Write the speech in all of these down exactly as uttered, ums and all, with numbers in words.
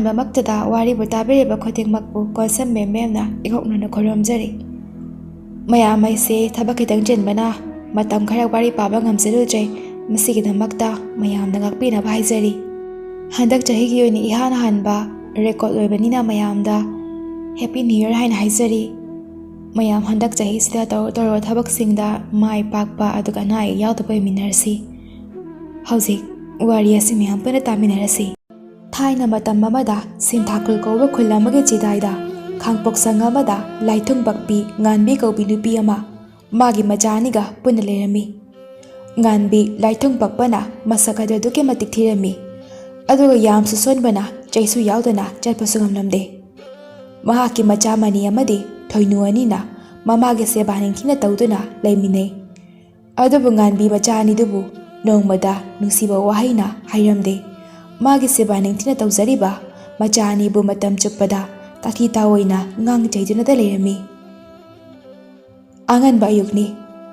ꯃꯃꯛꯇꯗ ꯋꯥꯔꯤꯕꯨ ꯇꯥꯕꯤꯔꯤꯕ ꯈꯨꯗꯤꯡꯃꯛꯄꯨ ꯀꯣꯟꯁꯝ ꯃꯦꯝ ꯃꯦꯝꯅ ꯏꯍꯧꯅꯅ ꯈꯨꯔꯨꯝꯖꯔꯤ꯫ ꯃꯌꯥꯝ ꯑꯩꯁꯦ ꯊꯕꯛ ꯈꯤꯇꯪ ꯆꯤꯟꯕꯅ ꯃꯇꯝ ꯈꯔ ꯋꯥꯔꯤ ꯄꯥꯕ ꯉꯝꯖꯔꯨꯗ꯭ꯔꯦ꯫ ꯃꯁꯤꯒꯤꯗꯃꯛꯇ ꯃꯌꯥꯝꯅ ꯉꯥꯛꯄꯤꯅꯕ ꯍꯥꯏꯖꯔꯤ꯫ ꯍꯟꯗꯛ ꯆꯍꯤꯒꯤ ꯑꯣꯏꯅ ꯏꯍꯥꯟ ꯍꯥꯟꯕ ꯔꯦꯀꯣꯔꯗ ꯑꯣꯏꯕꯅꯤꯅ ꯃꯌꯥꯝꯗ Happy New Year ꯍꯥꯏꯅ ꯍꯥꯏꯖꯔꯤ꯫ ꯃꯌꯥꯝ ꯍꯟꯗꯛ ꯆꯍꯤꯁꯤꯗ ꯇꯧꯔꯨ ꯇꯧꯔꯨꯕ ꯊꯕꯛꯁꯤꯡꯗ ꯃꯥꯏ ꯄꯥꯛꯄ ꯑꯗꯨꯒ ꯑꯅꯥ ꯑꯌꯦꯛ ꯌꯥꯎꯗꯕ ꯑꯣꯏꯃꯤꯟꯅꯔꯁꯤ꯫ ꯍꯧꯖꯤꯛ ꯋꯥꯔꯤ ꯑꯁꯤ ꯃꯌꯥꯝ ꯄꯨꯟꯅ ꯇꯥꯃꯤꯟꯅꯔꯁꯤ꯫ ꯊꯥꯏꯅ ꯃꯇꯝ ꯑꯃꯗ ꯁꯤꯟꯊꯥꯈꯨꯜ ꯀꯧꯕ ꯈꯨꯜ ꯑꯃꯒꯤ ꯆꯤꯗꯥꯏꯗ ꯈꯥꯡꯄꯣꯛꯁꯪ ꯑꯃꯗ ꯂꯥꯏꯊꯨꯡ ꯄꯛꯄꯤ ꯉꯥꯟꯕꯤ ꯀꯧꯕꯤ ꯅꯨꯄꯤ ꯑꯃ ꯃꯥꯒꯤ ꯃꯆꯥ ꯑꯅꯤꯒ ꯄꯨꯟꯅ ꯂꯩꯔꯝꯃꯤ꯫ ꯉꯥꯟꯕꯤ ꯂꯥꯏꯊꯨꯡ ꯄꯛꯄꯅ ꯃꯁꯛ ꯑꯗꯨ ꯑꯗꯨꯛꯀꯤ ꯃꯇꯤꯛ ꯊꯤꯔꯝꯃꯤ꯫ ꯑꯗꯨꯒ ꯌꯥꯝꯁꯨ ꯁꯣꯟꯕꯅ ꯆꯩꯁꯨ ꯌꯥꯎꯗꯅ ꯆꯠꯄꯁꯨ ꯉꯝꯂꯝꯗꯦ꯫ ꯃꯍꯥꯛꯀꯤ ꯃꯆꯥ ꯃꯅꯤ ꯑꯃꯗꯤ ꯊꯣꯏꯅꯨ ꯑꯅꯤꯅ ꯃꯃꯥꯒꯤ ꯁꯦꯕꯥ ꯅꯤꯡꯊꯤꯅ ꯇꯧꯗꯨꯅ ꯂꯩꯃꯤꯟꯅꯩ꯫ ꯑꯗꯨꯕꯨ ꯉꯥꯟꯕꯤ ꯃꯆꯥ ꯑꯅꯤꯗꯨꯕꯨ ꯅꯣꯡꯃꯗ ꯅꯨꯡꯁꯤꯕ ꯋꯥꯍꯩꯅ ꯍꯥꯏꯔꯝꯗꯦ꯫ ꯃꯥꯒꯤ ꯁꯦꯕꯥ ꯅꯤꯡꯊꯤꯅ ꯇꯧꯖꯔꯤꯕ ꯃꯆꯥ ꯑꯅꯤꯕꯨ ꯃꯇꯝ ꯆꯨꯞꯄꯗ ꯇꯥꯊꯤ ꯇꯥꯑꯣꯏꯅ ꯉꯥꯡ ꯆꯩꯗꯨꯅꯇ ꯂꯩꯔꯝꯃꯤ꯫ ꯑꯉꯟꯕ ꯑꯌꯨꯛꯅꯤ꯫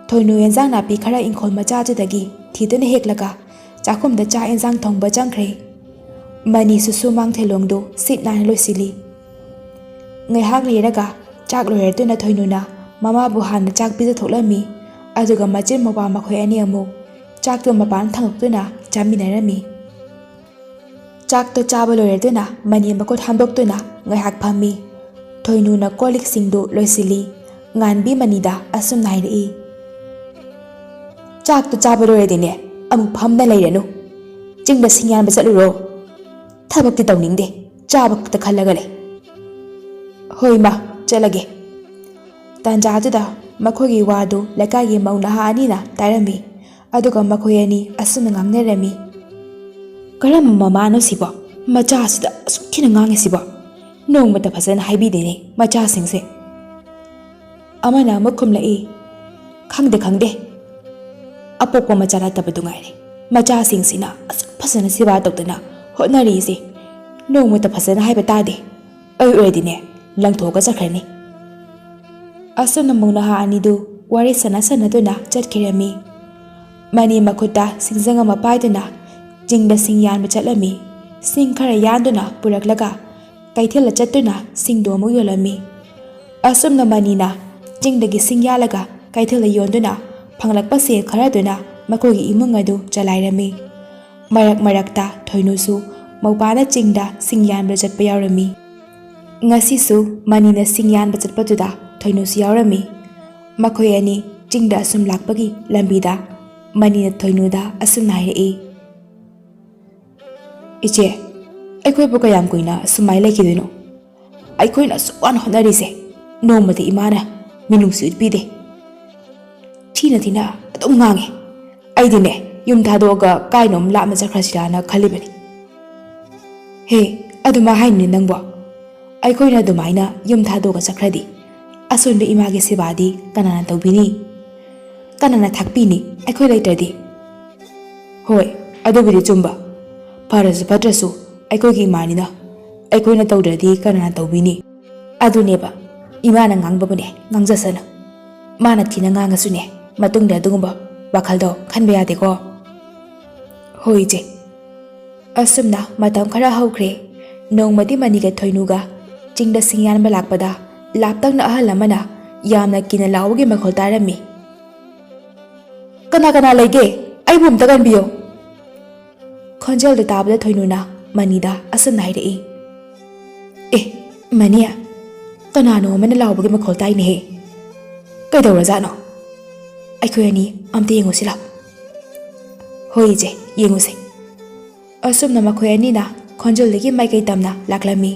ꯊꯣꯏꯅꯨ ꯑꯦꯟꯖꯥꯡ ꯅꯥꯄꯤ ꯈꯔ ꯏꯪꯈꯣꯜ ꯃꯆꯥ ꯑꯗꯨꯗꯒꯤ ꯊꯤꯗꯨꯅ ꯍꯦꯛꯂꯒ ꯆꯥꯛꯈꯨꯝꯗ ꯆꯥꯛ ꯑꯦꯟꯖꯥꯡ ꯊꯣꯡꯕ ꯆꯪꯈ꯭ꯔꯦ꯫ ꯃꯅꯤꯁꯨ ꯁꯨꯃꯥꯡ ꯊꯦꯂꯣꯡꯗꯨ ꯁꯤꯠ ꯅꯥꯟꯅ ꯂꯣꯏꯁꯤꯜꯂꯤ꯫ ꯉꯥꯏꯍꯥꯛ ꯂꯩꯔꯒ ꯆꯥꯛ ꯂꯣꯏꯔꯗꯨꯅ ꯊꯣꯏꯅꯨꯅ ꯃꯃꯥꯕꯨ ꯍꯥꯟꯅ ꯆꯥꯛ ꯄꯤꯖꯊꯣꯛꯂꯝꯃꯤ꯫ ꯑꯗꯨꯒ ꯃꯆꯤꯟ ꯃꯧꯄ꯭ꯋꯥ ꯃꯈꯣꯏ ꯑꯅꯤ ꯑꯃꯨꯛ ꯆꯥꯛꯇꯨ ꯃꯄꯥꯟ ꯊꯥꯡꯗꯣꯛꯇꯨꯅ ꯆꯥꯃꯤꯟꯅꯔꯝꯃꯤ꯫ ꯆꯥꯛꯇꯨ ꯆꯥꯕ ꯂꯣꯏꯔꯗꯨꯅ ꯃꯅꯤ ꯃꯈꯨꯠ ꯍꯥꯝꯗꯣꯛꯇꯨꯅ ꯉꯥꯏꯍꯥꯛ ꯐꯝꯃꯤ꯫ ꯊꯣꯏꯅꯨꯅ ꯀꯣꯜ ꯂꯤꯛꯁꯤꯡꯗꯨ ꯂꯣꯏꯁꯤꯜꯂꯤ꯫ ꯉꯥꯟꯕꯤ ꯃꯅꯤꯗ ꯑꯁꯨꯝꯅ ꯍꯥꯏꯔꯛꯏ, "ꯆꯥꯛꯇꯨ ꯆꯥꯕ ꯂꯣꯏꯔꯗꯤꯅꯦ ꯑꯃꯨꯛ ꯐꯝꯅ ꯂꯩꯔꯅꯨ꯫ ꯆꯤꯡꯗ ꯁꯤꯡ ꯌꯥꯟꯕ ꯆꯠꯂꯨꯔꯣ꯫ ꯊꯕꯛꯇꯤ ꯇꯧꯅꯤꯡꯗꯦ, ꯆꯥꯕ ꯈꯛꯇ ꯈꯜꯂꯒ ꯂꯩ꯫" "ꯍꯣꯏ ꯏꯃꯥ, ꯆꯠꯂꯒꯦ꯫" ꯇꯥꯟꯖꯥꯗꯨꯗ ꯃꯈꯣꯏꯒꯤ ꯋꯥꯗꯨ ꯂꯩꯀꯥꯏꯒꯤ ꯃꯧ ꯅꯍꯥ ꯑꯅꯤꯅ ꯇꯥꯔꯝꯃꯤ꯫ ꯑꯗꯨꯒ ꯃꯈꯣꯏ ꯑꯅꯤ ꯑꯁꯨꯝꯅ ꯉꯥꯡꯅꯔꯝꯃꯤ, "ꯀꯔꯝꯕ ꯃꯃꯥꯅꯣ ꯁꯤꯕꯣ? ꯃꯆꯥꯁꯤꯗ ꯑꯁꯨꯛ ꯊꯤꯅ ꯉꯥꯡꯉꯤꯁꯤꯕꯣ? ꯅꯣꯡꯃꯇ ꯐꯖꯅ ꯍꯥꯏꯕꯤꯗꯦꯅꯦ ꯃꯆꯥꯁꯤꯡꯁꯦ꯫" ꯑꯃꯅ ꯑꯃꯨꯛ ꯈꯨꯝꯂꯛꯏ, "ꯈꯪꯗꯦ, ꯈꯪꯗꯦ꯫ ꯑꯄꯣꯛꯄ ꯃꯆꯥ ꯅꯠꯇꯕꯗꯨ ꯉꯥꯏꯔꯦ꯫ ꯃꯆꯥꯁꯤꯡꯁꯤꯅ ꯑꯁꯨꯛ ꯐꯖꯅ ꯁꯦꯕꯥ ꯇꯧꯗꯅ ꯍꯣꯠꯅꯔꯤꯁꯦ꯫ ꯅꯣꯡꯃꯇ ꯐꯖꯅ ꯍꯥꯏꯕ ꯇꯥꯗꯦ꯫ ꯑꯩ ꯑꯣꯏꯔꯗꯤꯅꯦ, ꯂꯪꯊꯣꯛꯑꯒ ꯆꯠꯈ꯭ꯔꯅꯤ꯫" ꯑꯁꯨꯝꯅ ꯃꯧ ꯅꯍꯥ ꯑꯅꯤꯗꯨ ꯋꯥꯔꯤ ꯁꯥꯟꯅ ꯁꯥꯟꯅꯗꯨꯅ ꯆꯠꯈꯤꯔꯝꯃꯤ꯫ ꯃꯅꯤ ꯃꯈꯨꯠꯇ ꯁꯤꯡꯖꯪ ꯑꯃ ꯄꯥꯏꯗꯨꯅ ꯆꯤꯡꯗ ꯁꯤꯡ ꯌꯥꯟꯕ ꯆꯠꯂꯝꯃꯤ꯫ ꯁꯤꯡ ꯈꯔ ꯌꯥꯟꯗꯨꯅ ꯄꯨꯔꯛꯂꯒ ꯀꯩꯊꯦꯜꯗ ꯆꯠꯇꯨꯅ ꯁꯤꯡꯗꯨ ꯑꯃꯨꯛ ꯌꯣꯜꯂꯝꯃꯤ꯫ ꯑꯁꯨꯝꯅ ꯃꯅꯤꯅ ꯆꯤꯡꯗꯒꯤ ꯁꯤꯡ ꯌꯥꯜꯂꯒ ꯀꯩꯊꯦꯜꯗ ꯌꯣꯟꯗꯨꯅ ꯐꯪꯂꯛꯄ ꯁꯦꯜ ꯈꯔꯗꯨꯅ ꯃꯈꯣꯏꯒꯤ ꯏꯃꯨꯡ ꯑꯗꯨ ꯆꯂꯥꯏꯔꯝꯃꯤ꯫ ꯃꯔꯛ ꯃꯔꯛꯇ ꯊꯣꯏꯅꯨꯁꯨ ꯃꯧꯄꯥꯅ ꯆꯤꯡꯗ ꯁꯤꯡ ꯌꯥꯟꯕ ꯆꯠꯄ ꯌꯥꯎꯔꯝꯃꯤ꯫ ꯉꯁꯤꯁꯨ ꯃꯅꯤꯅ ꯁꯤꯡ ꯌꯥꯟꯕ ꯆꯠꯄꯗꯨꯗ ꯊꯣꯏꯅꯨꯁꯨ ꯌꯥꯎꯔꯝꯃꯤ꯫ ꯃꯈꯣꯏ ꯑꯅꯤ ꯆꯤꯡꯗ ꯑꯁꯨꯝ ꯂꯥꯛꯄꯒꯤ ꯂꯝꯕꯤꯗ ꯃꯅꯤꯅ ꯊꯣꯏꯅꯨꯗ ꯑꯁꯨꯝꯅ ꯍꯥꯏꯔꯛꯏ, "ꯏꯆꯦ, ꯑꯩꯈꯣꯏꯕꯨ ꯀꯌꯥꯝ ꯀꯨꯏꯅ ꯑꯁꯨꯃꯥꯏ ꯂꯩꯈꯤꯗꯣꯏꯅꯣ? ꯑꯩꯈꯣꯏꯅ ꯑꯁꯨꯛ ꯋꯥꯅ ꯍꯣꯠꯅꯔꯤꯁꯦ, ꯅꯣꯡꯃꯗꯤ ꯏꯃꯥꯅ ꯃꯤꯅꯨꯡꯁꯤ ꯎꯠꯄꯤꯗꯦ꯫ ꯊꯤꯅ ꯊꯤꯅ ꯑꯗꯨꯝ ꯉꯥꯡꯉꯦ꯫ ꯑꯩꯗꯤꯅꯦ, ꯌꯨꯝ ꯊꯥꯗꯣꯛꯑꯒ ꯀꯥꯏꯅꯣꯝ ꯂꯥꯞꯅ ꯆꯠꯈ꯭ꯔꯁꯤꯔꯥꯅ ꯈꯜꯂꯤꯕꯅꯤ꯫" "ꯍꯦ, ꯑꯗꯨꯃꯥꯏ ꯍꯥꯏꯅꯨꯅꯦ ꯅꯪꯕꯣ꯫ ꯑꯩꯈꯣꯏꯅ ꯑꯗꯨꯃꯥꯏꯅ ꯌꯨꯝ ꯊꯥꯗꯣꯛꯑꯒ ꯆꯠꯈ꯭ꯔꯗꯤ ꯑꯁꯣꯟꯕ ꯏꯃꯥꯒꯤ ꯁꯦꯕꯥꯗꯤ ꯀꯅꯥꯅ ꯇꯧꯕꯤꯅꯤ? ꯀꯅꯥꯅ ꯊꯥꯛꯄꯤꯅꯤ ꯑꯩꯈꯣꯏ ꯂꯩꯇ꯭ꯔꯗꯤ?" "ꯍꯣꯏ, ꯑꯗꯨꯕꯨꯗꯤ ꯆꯨꯝꯕ꯫ ꯐꯔꯁꯨ ꯐꯠꯇ꯭ꯔꯁꯨ ꯑꯩꯈꯣꯏꯒꯤ ꯏꯃꯥꯅꯤꯅ꯫ ꯑꯩꯈꯣꯏꯅ ꯇꯧꯗ꯭ꯔꯗꯤ ꯀꯅꯥꯅ ꯇꯧꯕꯤꯅꯤ?" "ꯑꯗꯨꯅꯦꯕ, ꯏꯃꯥꯅ ꯉꯥꯡꯕꯕꯨꯅꯦ ꯉꯥꯡꯖꯁꯅꯨ꯫ ꯃꯥꯅ ꯊꯤꯅ ꯉꯥꯡꯉꯁꯨꯅꯦ, ꯃꯇꯨꯡꯗ ꯑꯗꯨꯒꯨꯝꯕ ꯋꯥꯈꯜꯗꯣ ꯈꯟꯕ ꯌꯥꯗꯦꯀꯣ꯫" "ꯍꯣꯏ, ꯏꯆꯦ꯫" ꯑꯁꯨꯝꯅ ꯃꯇꯝ ꯈꯔ ꯍꯧꯈ꯭ꯔꯦ꯫ ꯅꯣꯡꯃꯗꯤ ꯃꯅꯤꯒ ꯊꯣꯏꯅꯨꯒ ꯆꯤꯡꯗ ꯁꯤꯡ ꯌꯥꯟꯕ ꯂꯥꯛꯄꯗ, ꯂꯥꯞꯇꯛꯅ ꯑꯍꯜ ꯑꯃꯅ ꯌꯥꯝꯅ ꯀꯤꯅ ꯂꯥꯎꯕꯒꯤ ꯃꯈꯣꯜ ꯇꯥꯔꯝꯃꯤ꯫ "ꯀꯅꯥ ꯀꯅꯥ ꯂꯩꯒꯦ? ꯑꯩꯕꯨ ꯑꯝꯇ ꯀꯟꯕꯤꯌꯨ!" ꯈꯣꯟꯖꯦꯜꯗꯨ ꯇꯥꯕꯗ ꯊꯣꯏꯅꯨꯅ ꯃꯅꯤꯗ ꯑꯁꯨꯝꯅ ꯍꯥꯏꯔꯛꯏ, "ꯑꯦ, ꯃꯅꯤ, ꯀꯅꯥꯅꯣ ꯑꯃꯅ ꯂꯥꯎꯕꯒꯤ ꯃꯈꯣꯜ ꯇꯥꯏꯅꯦꯍꯦ꯫ ꯀꯩꯗꯧꯔꯖꯥꯠꯅꯣ? ꯑꯩꯈꯣꯏ ꯑꯅꯤ ꯑꯝꯇ ꯌꯦꯡꯉꯨꯁꯤ ꯂꯥꯎ꯫" "ꯍꯣꯏ ꯏꯆꯦ, ꯌꯦꯡꯉꯨꯁꯦ꯫" ꯑꯁꯨꯝꯅ ꯃꯈꯣꯏ ꯑꯅꯤꯅ ꯈꯣꯟꯖꯦꯜꯗꯒꯤ ꯃꯥꯏꯀꯩ ꯇꯝꯅ ꯂꯥꯛꯂꯝꯃꯤ꯫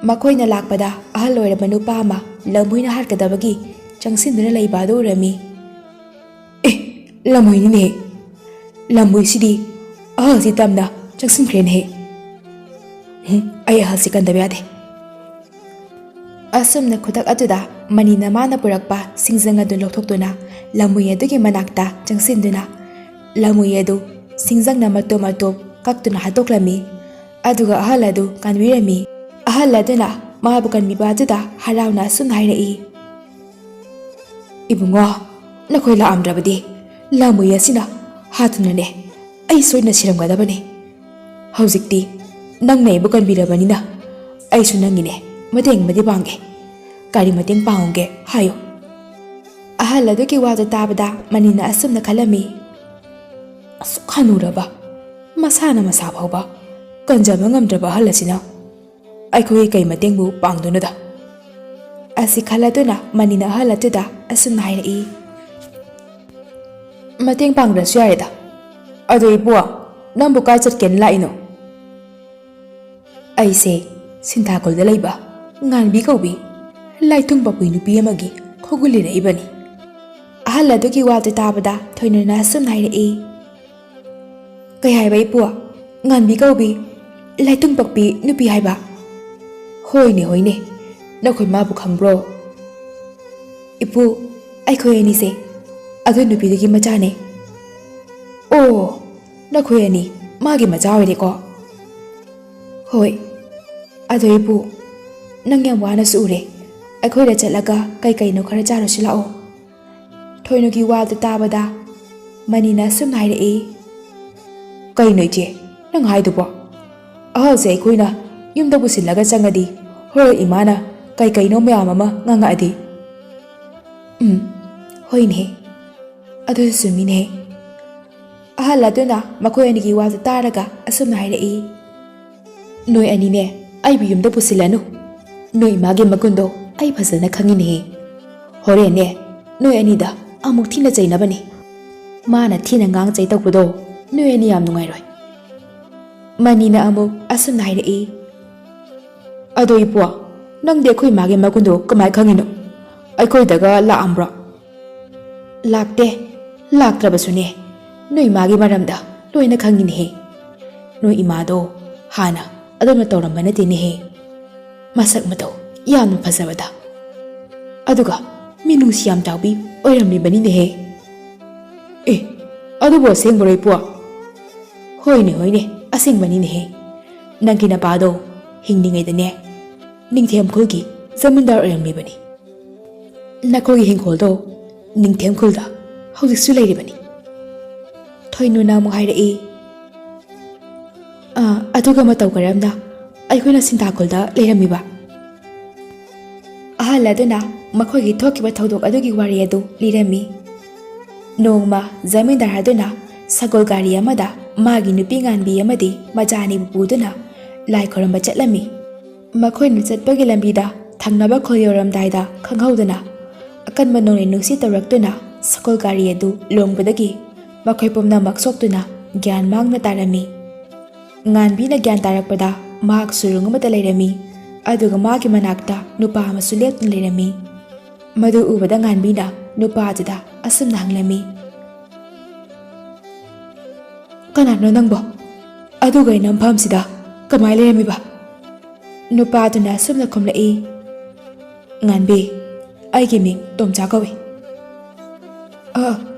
ꯃꯈꯣꯏꯅ ꯂꯥꯛꯄꯗ ꯑꯍꯜ ꯑꯣꯏꯔꯕ ꯅꯨꯄꯥ ꯑꯃ ꯂꯝꯍꯨꯏꯅ ꯍꯥꯠꯀꯗꯕꯒꯤ ꯆꯪꯁꯤꯟꯗꯨꯅ ꯂꯩꯕ ꯑꯗꯨ ꯎꯔꯝꯃꯤ꯫ "ꯑꯦ, ꯂꯝꯍꯨꯏꯅꯤꯅꯦ꯫ ꯂꯝꯍꯨꯏꯁꯤꯗꯤ ꯑꯍꯜꯁꯤ ꯇꯝꯅ ꯆꯪꯁꯤꯟꯈ꯭ꯔꯦꯅꯦꯍꯦ꯫ ꯎꯝ, ꯑꯩ ꯑꯍꯜꯁꯤ ꯀꯟꯗꯕ ꯌꯥꯗꯦ꯫" ꯑꯁꯨꯝꯅ ꯈꯨꯗꯛ ꯑꯗꯨꯗ ꯃꯅꯤꯅ ꯃꯥꯅ ꯄꯨꯔꯛꯄ ꯁꯤꯡꯖꯪ ꯑꯗꯨ ꯂꯧꯊꯣꯛꯇꯨꯅ ꯂꯝꯍꯨꯏ ꯑꯗꯨꯒꯤ ꯃꯅꯥꯛꯇ ꯆꯪꯁꯤꯟꯗꯨꯅ ꯂꯝꯍꯨꯏ ꯑꯗꯨ ꯁꯤꯡꯖꯪꯅ ꯃꯇꯨꯝ ꯃꯇꯨꯝ ꯀꯛꯇꯨꯅ ꯍꯥꯠꯇꯣꯛꯂꯝꯃꯤ꯫ ꯑꯗꯨꯒ ꯑꯍꯜ ꯑꯗꯨ ꯀꯟꯕꯤꯔꯝꯃꯤ꯫ ꯑꯍꯜ ꯑꯗꯨꯅ ꯃꯥꯕꯨ ꯀꯟꯕꯤꯕ ꯑꯗꯨꯗ ꯍꯔꯥꯎꯅ ꯑꯁꯨꯝꯅ ꯍꯥꯏꯔꯛꯏ, "ꯏꯕꯨꯡꯉꯣ, ꯅꯈꯣꯏ ꯂꯥꯛꯑꯝꯗ꯭ꯔꯕꯗꯤ ꯂꯝꯍꯨꯏ ꯑꯁꯤꯅ ꯍꯥꯠꯇꯨꯅꯅꯦ ꯑꯩ ꯁꯣꯏꯗꯅ ꯁꯤꯔꯝꯒꯗꯕꯅꯤ꯫ "ꯍꯧꯖꯤꯛꯇꯤ ꯅꯪꯅ ꯑꯩꯕꯨ ꯀꯟꯕꯤꯔꯕꯅꯤꯅ ꯑꯩꯁꯨ ꯅꯪꯒꯤꯅꯦ, ꯃꯇꯦꯡ ꯑꯃꯗꯤ ꯄꯥꯡꯒꯦ꯫ ꯀꯔꯤ ꯃꯇꯦꯡ ꯄꯥꯡꯉꯨꯒꯦ ꯍꯥꯏꯌꯨ?" ꯑꯍꯜ ꯑꯗꯨꯒꯤ ꯋꯥꯗꯨ ꯇꯥꯕꯗ ꯃꯅꯤꯅ ꯑꯁꯨꯝꯅ ꯈꯜꯂꯝꯃꯤ, "ꯑꯁꯨꯛ ꯍꯅꯨꯔꯕ, ꯃꯁꯥꯅ ꯃꯁꯥ ꯐꯥꯎꯕ ꯀꯟꯖꯕ ꯉꯝꯗ꯭ꯔꯕ ꯑꯍꯜ ꯑꯁꯤꯅ ꯑꯩꯈꯣꯏꯒꯤ ꯀꯩ ꯃꯇꯦꯡꯕꯨ ꯄꯥꯡꯗꯣꯏꯅꯣꯗ?" ꯑꯁꯤ ꯈꯜꯂꯗꯨꯅ ꯃꯅꯤꯅ ꯑꯍꯜ ꯑꯗꯨꯗ ꯑꯁꯨꯝꯅ ꯍꯥꯏꯔꯛꯏ, "ꯃꯇꯦꯡ ꯄꯥꯡꯗ꯭ꯔꯁꯨ ꯌꯥꯔꯦꯗ꯫ ꯑꯗꯣ ꯏꯄꯨ, ꯅꯪꯕꯨ ꯀꯥꯏ ꯆꯠꯀꯦꯅ ꯂꯥꯛꯏꯅꯣ?" "ꯑꯩꯁꯦ ꯁꯤꯟꯊꯥꯈꯣꯜꯗ ꯂꯩꯕ ꯉꯥꯟꯕꯤ ꯀꯧꯕꯤ ꯂꯥꯏꯊꯨꯡ ꯄꯥꯛꯄꯤ ꯅꯨꯄꯤ ꯑꯃꯒꯤ ꯈꯣꯡꯒꯨꯜ ꯂꯤꯔꯛꯏꯕꯅꯤ꯫" ꯑꯍꯜ ꯑꯗꯨꯒꯤ ꯋꯥꯗꯨ ꯇꯥꯕꯗ ꯊꯣꯏꯅꯨꯅ ꯑꯁꯨꯝꯅ ꯍꯥꯏꯔꯛꯏ, "ꯀꯩ ꯍꯥꯏꯕ ꯏꯄꯨ? ꯉꯥꯟꯕꯤ ꯀꯧꯕꯤ ꯂꯥꯏꯊꯨꯡ ꯄꯥꯛꯄꯤ ꯅꯨꯄꯤ ꯍꯥꯏꯕ?" "ꯍꯣꯏꯅꯦ, ꯍꯣꯏꯅꯦ, ꯅꯈꯣꯏ ꯃꯥꯕꯨ ꯈꯪꯕ꯭ꯔꯣ?" "ꯏꯄꯨ, ꯑꯩꯈꯣꯏ ꯑꯅꯤꯁꯦ ꯑꯗꯨ ꯅꯨꯄꯤꯗꯨꯒꯤ ꯃꯆꯥꯅꯦ꯫" "ꯑꯣ, ꯅꯈꯣꯏ ꯑꯅꯤ ꯃꯥꯒꯤ ꯃꯆꯥ ꯑꯣꯏꯔꯦꯀꯣ?" "ꯍꯣꯏ꯫ ꯑꯗꯣ ꯏꯄꯨ, ꯅꯪ ꯌꯥꯝ ꯋꯥꯅꯁꯨ ꯎꯔꯦ, ꯑꯩꯈꯣꯏꯗ ꯆꯠꯂꯒ ꯀꯩ ꯀꯩꯅꯣ ꯈꯔ ꯆꯥꯔꯨꯁꯤ ꯂꯥꯛꯑꯣ꯫" ꯊꯣꯏꯅꯨꯒꯤ ꯋꯥꯗꯨ ꯇꯥꯕꯗ ꯃꯅꯤꯅ ꯑꯁꯨꯝꯅ ꯍꯥꯏꯔꯛꯏ, "ꯀꯩꯅꯣ ꯏꯆꯦ, ꯅꯪ ꯍꯥꯏꯗꯨꯕꯣ? ꯑꯍꯜꯁꯦ ꯑꯩꯈꯣꯏꯅ ꯌꯨꯝꯗ ꯄꯨꯁꯤꯜꯂꯒ ꯆꯪꯉꯗꯤ ꯍꯣꯔꯦꯟ ꯏꯃꯥꯅ ꯀꯩ ꯀꯩꯅꯣ ꯃꯌꯥꯝ ꯑꯃ ꯉꯥꯡꯉꯛꯑꯗꯤ?" "ꯎꯝ, ꯍꯣꯏꯅꯦ, ꯑꯗꯨꯁꯨ ꯆꯨꯝꯃꯤꯅꯦ꯫" ꯑꯍꯜ ꯑꯗꯨꯅ ꯃꯈꯣꯏ ꯑꯅꯤꯒꯤ ꯋꯥꯗꯨ ꯇꯥꯔꯒ ꯑꯁꯨꯝꯅ ꯍꯥꯏꯔꯛꯏ, "ꯅꯣꯏ ꯑꯅꯤꯅꯦ ꯑꯩꯕꯨ ꯌꯨꯝꯗ ꯄꯨꯁꯤꯜꯂꯅꯨ꯫ ꯅꯣꯏ ꯏꯃꯥꯒꯤ ꯃꯒꯨꯟꯗꯣ ꯑꯩ ꯐꯖꯅ ꯈꯪꯉꯤꯅꯦꯍꯦ꯫ ꯍꯣꯔꯦꯟꯅꯦ ꯅꯣꯏ ꯑꯅꯤꯗ ꯑꯃꯨꯛ ꯊꯤꯅ ꯆꯩꯅꯕꯅꯤ꯫ ꯃꯥꯅ ꯊꯤꯅ ꯉꯥꯡ ꯆꯩ ꯇꯧꯕꯗꯣ ꯅꯣꯏ ꯑꯅꯤ ꯌꯥꯝ ꯅꯨꯡꯉꯥꯏꯔꯣꯏ꯫" ꯃꯅꯤꯅ ꯑꯃꯨꯛ ꯑꯁꯨꯝꯅ ꯍꯥꯏꯔꯛꯏ, "ꯑꯗꯣ ꯏꯄꯨ, ꯅꯪꯗꯤ ꯑꯩꯈꯣꯏ ꯏꯃꯥꯒꯤ ꯃꯒꯨꯟꯗꯣ ꯀꯃꯥꯏ ꯈꯪꯉꯤꯅꯣ? ꯑꯩꯈꯣꯏꯗꯒ ꯂꯥꯛꯑꯝꯕ꯭ꯔꯣ?" "ꯂꯥꯛꯇꯦ꯫ ꯂꯥꯛꯇ꯭ꯔꯕꯁꯨꯅꯦ, ꯅꯣꯏ ꯏꯃꯥꯒꯤ ꯃꯔꯝꯗ ꯂꯣꯏꯅ ꯈꯪꯉꯤꯅꯦꯍꯦ꯫ ꯅꯣꯏ ꯏꯃꯥꯗꯣ ꯍꯥꯟꯅ ꯑꯗꯨꯝꯅ ꯇꯧꯔꯝꯕ ꯅꯠꯇꯦꯅꯦꯍꯦ꯫ ꯃꯁꯛ ꯃꯇꯧ ꯌꯥꯝꯅ ꯐꯖꯕꯗ꯫ ꯑꯗꯨꯒ ꯃꯤꯅꯨꯡꯁꯤ ꯌꯥꯝ ꯆꯥꯎꯕꯤ ꯑꯣꯏꯔꯝꯂꯤꯕꯅꯤꯅꯦꯍꯦ꯫" "ꯑꯦ, ꯑꯗꯨꯕꯨ ꯑꯁꯦꯡꯕꯔꯣ ꯏꯄꯨ?" "ꯍꯣꯏꯅꯦ, ꯍꯣꯏꯅꯦ, ꯑꯁꯦꯡꯕꯅꯤꯅꯦꯍꯦ꯫ ꯅꯪꯒꯤ ꯅꯄꯥꯗꯣ ꯍꯤꯡꯂꯤꯉꯩꯗꯅꯦ ꯅꯤꯡꯊꯦꯝ ꯈꯨꯜꯒꯤ ꯖꯃꯤꯟꯗꯥꯔ ꯑꯣꯏꯔꯝꯂꯤꯕꯅꯤ꯫ ꯅꯈꯣꯏꯒꯤ ꯍꯤꯡꯈꯣꯜꯗꯣ ꯅꯤꯡꯊꯦꯝ ꯈꯨꯜꯗ ꯍꯧꯖꯤꯛꯁꯨ ꯂꯩꯔꯤꯕꯅꯤ꯫" ꯊꯣꯏꯅꯨꯅ ꯑꯃꯨꯛ ꯍꯥꯏꯔꯛꯏ, ꯑꯥ, ꯑꯗꯨꯒ ꯃꯇꯧ ꯀꯔꯝꯅ ꯑꯩꯈꯣꯏꯅ ꯁꯤꯟꯊꯥꯈꯣꯜꯗ ꯂꯩꯔꯝꯃꯤꯕ? ꯑꯍꯜ ꯑꯗꯨꯅ ꯃꯈꯣꯏꯒꯤ ꯊꯣꯛꯈꯤꯕ ꯊꯧꯗꯣꯛ ꯑꯗꯨꯒꯤ ꯋꯥꯔꯤ ꯑꯗꯨ ꯂꯤꯔꯝꯃꯤ꯫ ꯅꯣꯡꯃ ꯖꯃꯤꯟꯗꯥꯔ ꯑꯗꯨꯅ ꯁꯒꯣꯜ ꯒꯥꯔꯤ ꯑꯃꯗ ꯃꯥꯒꯤ ꯅꯨꯄꯤ ꯉꯥꯟꯕꯤ ꯑꯃꯗꯤ ꯃꯆꯥ ꯑꯅꯤꯕꯨ ꯄꯨꯗꯨꯅ ꯂꯥꯏ ꯈꯨꯔꯨꯝꯕ ꯆꯠꯂꯝꯃꯤ꯫ ꯃꯈꯣꯏꯅ ꯆꯠꯄꯒꯤ ꯂꯝꯕꯤꯗ ꯊꯪꯅꯕ ꯈꯨꯜ ꯌꯧꯔꯝꯗꯥꯏꯗ ꯈꯪꯍꯧꯗꯅ ꯑꯀꯟꯕ ꯅꯣꯡꯂꯩ ꯅꯨꯡꯁꯤꯠ ꯇꯧꯔꯛꯇꯨꯅ ꯁꯒꯣꯜ ꯒꯥꯔꯤ ꯑꯗꯨ ꯂꯣꯡꯕꯗꯒꯤ ꯃꯈꯣꯏ ꯄꯨꯝꯅꯃꯛ ꯁꯣꯛꯇꯨꯅ ꯒ꯭ꯌꯥꯟ ꯃꯥꯡꯅ ꯇꯥꯔꯝꯃꯤ꯫ ꯉꯥꯟꯕꯤꯅ ꯒ꯭ꯌꯥꯟ ꯇꯥꯔꯛꯄꯗ ꯃꯍꯥꯛ ꯁꯨꯔꯨꯡ ꯑꯃꯗ ꯂꯩꯔꯝꯃꯤ, ꯑꯗꯨꯒ ꯃꯥꯒꯤ ꯃꯅꯥꯛꯇ ꯅꯨꯄꯥ ꯑꯃꯁꯨ ꯂꯦꯞꯇꯨꯅ ꯂꯩꯔꯝꯃꯤ꯫ ꯃꯗꯨ ꯎꯕꯗ ꯉꯥꯟꯕꯤꯅ ꯅꯨꯄꯥ ꯑꯗꯨꯗ ꯑꯁꯨꯝꯅ ꯍꯪꯂꯝꯃꯤ, "ꯀꯅꯥꯅꯣ ꯅꯪꯕꯣ? ꯑꯗꯨꯒ ꯑꯩꯅ ꯃꯐꯝꯁꯤꯗ ꯀꯃꯥꯏꯅ ꯂꯩꯔꯝꯃꯤꯕ?" ꯅꯨꯄꯥ ꯑꯗꯨꯅ ꯑꯁꯨꯝꯅ ꯈꯨꯝꯂꯛꯏ, "ꯉꯥꯟꯕꯤ, ꯑꯩꯒꯤ ꯃꯤꯡ ꯇꯣꯝꯆꯥ ꯀꯧꯏ꯫" "ꯑ,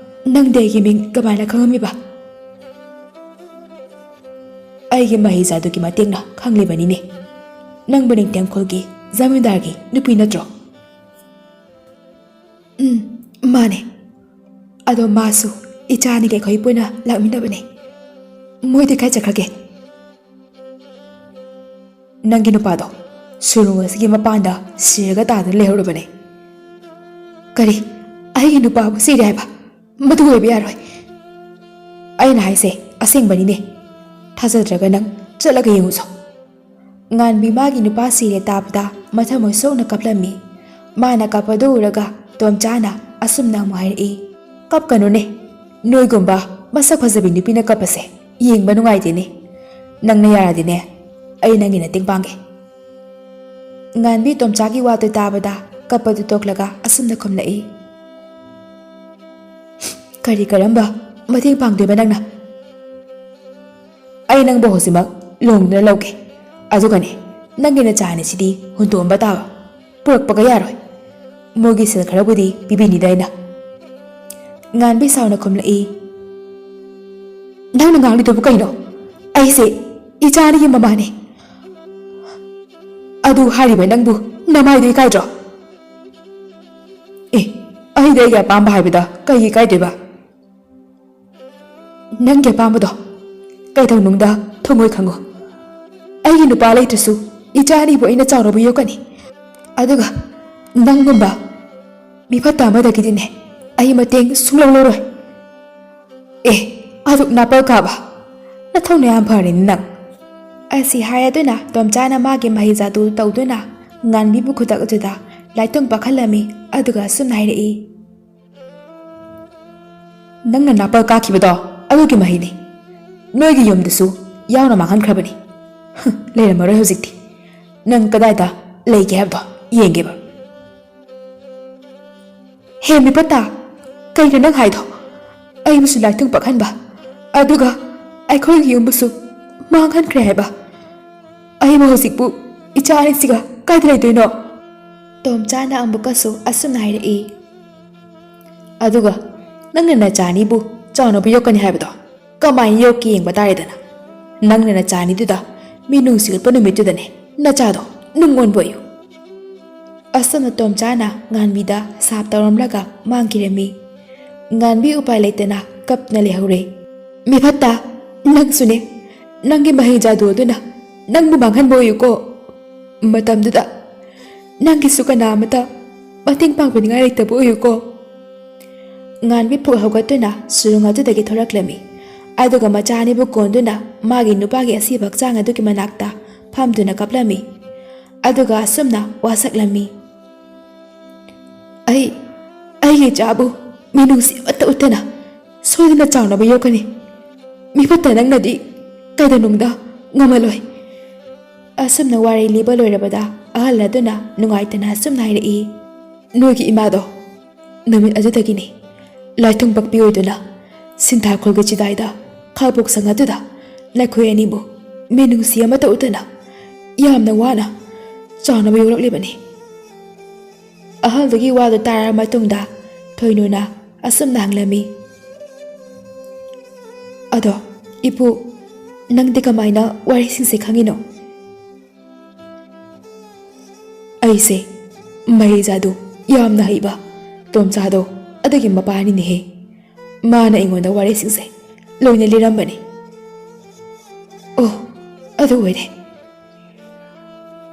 ꯅꯪꯗꯤ ꯑꯩꯒꯤ ꯃꯤꯡ ꯀꯃꯥꯏꯅ ꯈꯪꯉꯝꯃꯤꯕ?" "ꯑꯩꯒꯤ ꯃꯍꯩꯖꯥꯗꯨꯒꯤ ꯃꯇꯦꯡꯅ ꯈꯪꯂꯤꯕꯅꯤꯅꯦ꯫ ꯅꯪꯕꯨ ꯅꯤꯡꯊꯦꯝꯈꯣꯜꯒꯤ ꯖꯃꯤꯟꯗꯥꯔꯒꯤ ꯅꯨꯄꯤ ꯅꯠꯇ꯭ꯔꯣ?" "ꯎꯝ, ꯃꯥꯅꯦ꯫ ꯑꯗꯣ ꯃꯥꯁꯨ ꯏꯆꯥ ꯑꯅꯤꯒ ꯑꯩꯈꯣꯏ ꯄꯨꯟꯅ ꯂꯥꯛꯃꯤꯟꯅꯕꯅꯦ꯫ ꯃꯣꯏꯗꯤ ꯀꯥꯏ ꯆꯠꯈ꯭ꯔꯒꯦ?" "ꯅꯪꯒꯤ ꯅꯨꯄꯥꯗꯣ ꯁꯨꯔꯨꯡ ꯑꯁꯤꯒꯤ ꯃꯄꯥꯟꯗ ꯁꯤꯔꯒ ꯇꯥꯗꯨꯅ ꯂꯩꯍꯧꯔꯕꯅꯦ꯫" "ꯀꯔꯤ? ꯑꯩꯒꯤ ꯅꯨꯄꯥꯕꯨ ꯁꯤꯔꯦ ꯍꯥꯏꯕ? ꯃꯗꯨ ꯑꯣꯏꯕ ꯌꯥꯔꯣꯏ꯫ ꯑꯩꯅ ꯍꯥꯏꯁꯦ ꯑꯁꯦꯡꯕꯅꯤꯅꯦ꯫ ꯊꯥꯖꯗ꯭ꯔꯒ ꯅꯪ ꯆꯠꯂꯒ ꯌꯦꯡꯉꯨꯆꯣ꯫" ꯉꯥꯟꯕꯤ ꯃꯥꯒꯤ ꯅꯨꯄꯥ ꯁꯤꯔꯦ ꯇꯥꯕꯗ ꯃꯊꯃꯣꯏ ꯁꯣꯛꯅ ꯀꯞꯂꯝꯃꯤ꯫ ꯃꯥꯅ ꯀꯞꯄꯗꯨ ꯎꯔꯒ ꯇꯣꯝꯆꯥꯅ ꯑꯁꯨꯝꯅ ꯑꯃꯨꯛ ꯍꯥꯏꯔꯛꯏ, "ꯀꯞꯀꯅꯨꯅꯦ꯫ ꯅꯣꯏꯒꯨꯝꯕ ꯃꯁꯛ ꯐꯖꯕꯤ ꯅꯨꯄꯤꯅ ꯀꯞꯄꯁꯦ ꯌꯦꯡꯕ ꯅꯨꯡꯉꯥꯏꯇꯦꯅꯦ꯫ ꯅꯪꯅ ꯌꯥꯔꯗꯤꯅꯦ, ꯑꯩ ꯅꯪꯒꯤ ꯃꯇꯦꯡ ꯄꯥꯡꯒꯦ꯫" ꯉꯥꯟꯕꯤ ꯇꯣꯝꯆꯥꯒꯤ ꯋꯥꯗꯨ ꯇꯥꯕꯗ ꯀꯞꯄꯗꯨ ꯇꯣꯛꯂꯒ ꯑꯁꯨꯝꯅ ꯈꯨꯝꯂꯛꯏ, "ꯀꯔꯤ ꯀꯔꯝꯕ ꯃꯇꯦꯡ ꯄꯥꯡꯗꯣꯏꯕ ꯅꯪꯅ? ꯑꯩ ꯅꯪꯕꯨ ꯍꯧꯖꯤꯛꯃꯛ ꯂꯨꯍꯣꯡꯗꯨꯅ ꯂꯧꯒꯦ꯫ ꯑꯗꯨꯒꯅꯦ, ꯅꯪꯒꯤ ꯅꯆꯥ ꯑꯅꯤꯁꯤꯗꯤ ꯍꯨꯟꯗꯣꯛꯑꯝꯕ ꯇꯥꯕ꯫ ꯄꯨꯔꯛꯄꯒ ꯌꯥꯔꯣꯏ꯫ ꯃꯣꯏꯒꯤ ꯁꯦꯜ ꯈꯔꯕꯨꯗꯤ ꯄꯤꯕꯤꯅꯤꯗ ꯑꯩꯅ꯫" ꯉꯥꯟꯕꯤ ꯁꯥꯎꯅ ꯈꯨꯝꯂꯛꯏ, "ꯅꯪꯅ ꯉꯥꯡꯂꯤꯗꯨꯕꯨ ꯀꯩꯅꯣ? ꯑꯩꯁꯦ ꯏꯆꯥ ꯑꯅꯤꯒꯤ ꯃꯃꯥꯅꯦ꯫ ꯑꯗꯨ ꯍꯥꯏꯔꯤꯕ ꯅꯪꯕꯨ ꯅꯃꯥꯏꯗꯨ ꯏꯀꯥꯏꯗ꯭ꯔꯣ?" "ꯑꯦ, ꯑꯩꯗꯤ ꯑꯩꯒꯤ ꯑꯄꯥꯝꯕ ꯍꯥꯏꯕꯗ ꯀꯩꯒꯤ ꯏꯀꯥꯏꯗꯣꯏꯕ? ꯅꯪꯒꯤ ꯑꯄꯥꯝꯕꯗꯣ ꯀꯩꯗꯧꯅꯨꯡꯗ ꯈꯪꯉꯣꯏ, ꯈꯪꯉꯣ꯫ ꯑꯩꯒꯤ ꯅꯨꯄꯥ ꯂꯩꯇ꯭ꯔꯁꯨ ꯏꯆꯥ ꯑꯅꯤꯕꯨ ꯑꯩꯅ ꯆꯥꯎꯅꯕ ꯌꯣꯛꯀꯅꯤ꯫ ꯑꯗꯨꯒ ꯅꯪꯒꯨꯝꯕ ꯃꯤꯐꯠꯇ ꯑꯃꯗꯒꯤꯗꯤꯅꯦ ꯑꯩ ꯃꯇꯦꯡ ꯁꯨꯡꯂꯧ ꯂꯧꯔꯣꯏ꯫ ꯑꯦ, ꯑꯗꯨꯛ ꯅꯥꯄꯜ ꯀꯥꯕ? ꯅꯊꯧꯅ ꯌꯥꯝ ꯐꯔꯦꯅꯦ ꯅꯪ꯫ ꯑꯁꯤ ꯍꯥꯏꯔꯗꯨꯅ ꯇꯣꯝꯆꯥꯅ ꯃꯥꯒꯤ ꯃꯍꯩ ꯖꯥꯗꯨ ꯇꯧꯗꯨꯅ ꯉꯥꯟꯕꯤꯕꯨ ꯈꯨꯗꯛ ꯑꯗꯨꯗ ꯂꯥꯏꯇꯪ ꯄꯥꯈꯠꯂꯝꯃꯤ꯫ ꯑꯗꯨꯒ ꯑꯁꯨꯝꯅ ꯍꯥꯏꯔꯛꯏ, "ꯅꯪꯅ ꯅꯥꯄꯜ ꯀꯥꯈꯤꯕꯗꯣ ꯑꯗꯨꯒꯤ ꯃꯍꯩꯅꯤ꯫ ꯅꯣꯏꯒꯤ ꯌꯨꯝꯗꯁꯨ ꯌꯥꯎꯅ ꯃꯥꯡꯍꯟꯈ꯭ꯔꯕꯅꯤ꯫ ꯍꯨꯝ, ꯂꯩꯔꯝꯃꯔꯣꯏ ꯍꯧꯖꯤꯛꯇꯤ꯫ ꯅꯪ ꯀꯗꯥꯏꯗ ꯂꯩꯒꯦ ꯍꯥꯏꯕꯗꯣ ꯌꯦꯡꯒꯦꯕ꯫" "ꯍꯦ ꯃꯤꯄꯠꯇ, ꯀꯩꯅꯣ ꯅꯪ ꯍꯥꯏꯗꯣ? ꯑꯩꯕꯨꯁꯨ ꯂꯥꯏꯇꯪ ꯄꯛꯍꯟꯕ, ꯑꯗꯨꯒ ꯑꯩꯈꯣꯏꯒꯤ ꯌꯨꯝꯕꯨꯁꯨ ꯃꯥꯡꯍꯟꯈ꯭ꯔꯦ ꯍꯥꯏꯕ? ꯑꯩꯕꯨ ꯍꯧꯖꯤꯛꯄꯨ ꯏꯆꯥ ꯑꯅꯤꯁꯤꯒ ꯀꯥꯏꯗ ꯂꯩꯗꯣꯏꯅꯣ?" ꯇꯣꯝꯆꯥꯅ ꯑꯃꯨꯛꯀꯁꯨ ꯑꯁꯨꯝꯅ ꯍꯥꯏꯔꯛꯏ, "ꯑꯗꯨꯒ ꯅꯪꯅ ꯅꯆꯥ ꯑꯅꯤꯕꯨ ꯆꯥꯎꯅꯕ ꯌꯣꯛꯀꯅꯤ ꯍꯥꯏꯕꯗꯣ ꯀꯃꯥꯏꯅ ꯌꯣꯛꯀꯦ ꯌꯦꯡꯕ ꯇꯥꯔꯦꯗꯅ꯫ ꯅꯪꯅ ꯅꯆꯥ ꯑꯅꯤꯗꯨꯗ ꯃꯤꯅꯨꯡꯁꯤ ꯎꯠꯄ ꯅꯨꯃꯤꯠꯇꯨꯗꯅꯦ ꯅꯆꯥꯗꯣ ꯅꯨꯡ ꯑꯣꯟꯕ ꯑꯣꯏꯌꯨ꯫" ꯑꯁꯨꯝꯅ ꯇꯣꯝꯆꯥꯅ ꯉꯥꯟꯕꯤꯗ ꯁꯥꯞ ꯇꯧꯔꯝꯂꯒ ꯃꯥꯡꯈꯤꯔꯝꯃꯤ꯫ ꯉꯥꯟꯕꯤ ꯎꯄꯥꯏ ꯂꯩꯇꯅ ꯀꯞꯅ ꯂꯩꯍꯧꯔꯦ꯫ "ꯃꯤꯐꯠꯇ, ꯅꯪꯁꯨꯅꯦ, ꯅꯪꯒꯤ ꯃꯍꯩ ꯖꯥꯗꯨ ꯑꯗꯨꯅ ꯅꯪꯕꯨ ꯃꯥꯡꯍꯟꯕ ꯑꯣꯏꯌꯨꯀꯣ꯫ ꯃꯇꯝꯗꯨꯗ ꯅꯪꯒꯤꯁꯨ ꯀꯅꯥ ꯑꯃꯠꯇ ꯃꯇꯦꯡ ꯄꯥꯡꯕꯤꯅꯤꯡꯉꯥꯏ ꯂꯩꯇꯕ ꯑꯣꯏꯌꯨꯀꯣ꯫" ꯉꯥꯟꯕꯤ ꯐꯨꯛ ꯍꯧꯒꯠꯇꯨꯅ ꯁꯨꯔꯨꯡ ꯑꯗꯨꯗꯒꯤ ꯊꯣꯔꯛꯂꯝꯃꯤ꯫ ꯑꯗꯨꯒ ꯃꯆꯥ ꯑꯅꯤꯕꯨ ꯀꯣꯟꯗꯨꯅ ꯃꯥꯒꯤ ꯅꯨꯄꯥꯒꯤ ꯑꯁꯤꯕ ꯍꯛꯆꯥꯡ ꯑꯗꯨꯒꯤ ꯃꯅꯥꯛꯇ ꯐꯝꯗꯨꯅ ꯀꯞꯂꯝꯃꯤ꯫ ꯑꯗꯨꯒ ꯑꯁꯨꯝꯅ ꯋꯥꯁꯛꯂꯝꯃꯤ, "ꯑꯩ, ꯑꯩꯒꯤ ꯏꯆꯥꯕꯨ ꯃꯤꯅꯨꯡꯁꯤ ꯑꯃꯠꯇ ꯎꯠꯇꯅ ꯁꯣꯏꯗꯅ ꯆꯥꯎꯅꯕ ꯌꯣꯛꯀꯅꯤ꯫ ꯃꯤꯐꯠꯇ ꯅꯪꯅꯗꯤ ꯀꯩꯗꯧꯅꯨꯡꯗ ꯉꯝꯍꯜꯂꯣꯏ꯫" ꯑꯁꯨꯝꯅ ꯋꯥꯔꯤ ꯂꯤꯕ ꯂꯣꯏꯔꯕꯗ ꯑꯍꯜ ꯑꯗꯨꯅ ꯅꯨꯡꯉꯥꯏꯇꯅ ꯑꯁꯨꯝꯅ ꯍꯥꯏꯔꯛꯏ, "ꯅꯣꯏꯒꯤ ꯏꯃꯥꯗꯣ ꯅꯨꯃꯤꯠ ꯑꯗꯨꯗꯒꯤꯅꯤ ꯂꯥꯏꯊꯨꯡ ꯄꯛꯄꯤ ꯑꯣꯏꯗꯨꯅ ꯁꯤꯟꯊꯥꯈꯣꯜꯒꯤ ꯆꯤꯗꯥꯏꯗ ꯈꯥꯕꯣꯛ ꯁꯪ ꯑꯗꯨꯗ ꯅꯈꯣꯏ ꯑꯅꯤꯕꯨ ꯃꯤꯅꯨꯡꯁꯤ ꯑꯃꯠꯇ ꯎꯠꯇꯅ ꯌꯥꯝꯅ ꯋꯥꯅ ꯆꯥꯎꯅꯕ ꯌꯣꯛꯂꯛꯂꯤꯕꯅꯤ꯫" ꯑꯍꯜꯗꯨꯒꯤ ꯋꯥꯗꯨ ꯇꯥꯔꯕ ꯃꯇꯨꯡꯗ ꯊꯣꯏꯅꯨꯅ ꯑꯁꯨꯝꯅ ꯍꯪꯂꯝꯃꯤ, "ꯑꯗꯣ ꯏꯄꯨ, ꯅꯪꯗꯤ ꯀꯃꯥꯏꯅ ꯋꯥꯔꯤꯁꯤꯡꯁꯦ ꯈꯪꯉꯤꯅꯣ?" "ꯑꯩꯁꯦ ꯃꯍꯩ ꯖꯥꯗꯨ ꯌꯥꯝꯅ ꯍꯩꯕ ꯇꯣꯝꯆꯥꯗꯣ ꯑꯗꯨꯒꯤ ꯃꯄꯥꯅꯤꯅꯦꯍꯦ꯫ ꯃꯥꯅ ꯑꯩꯉꯣꯟꯗ ꯋꯥꯔꯤꯁꯤꯡꯁꯦ ꯂꯣꯏꯅ ꯂꯤꯔꯝꯕꯅꯤ꯫" "ꯑꯣ, ꯑꯗꯨ ꯑꯣꯏꯔꯦ꯫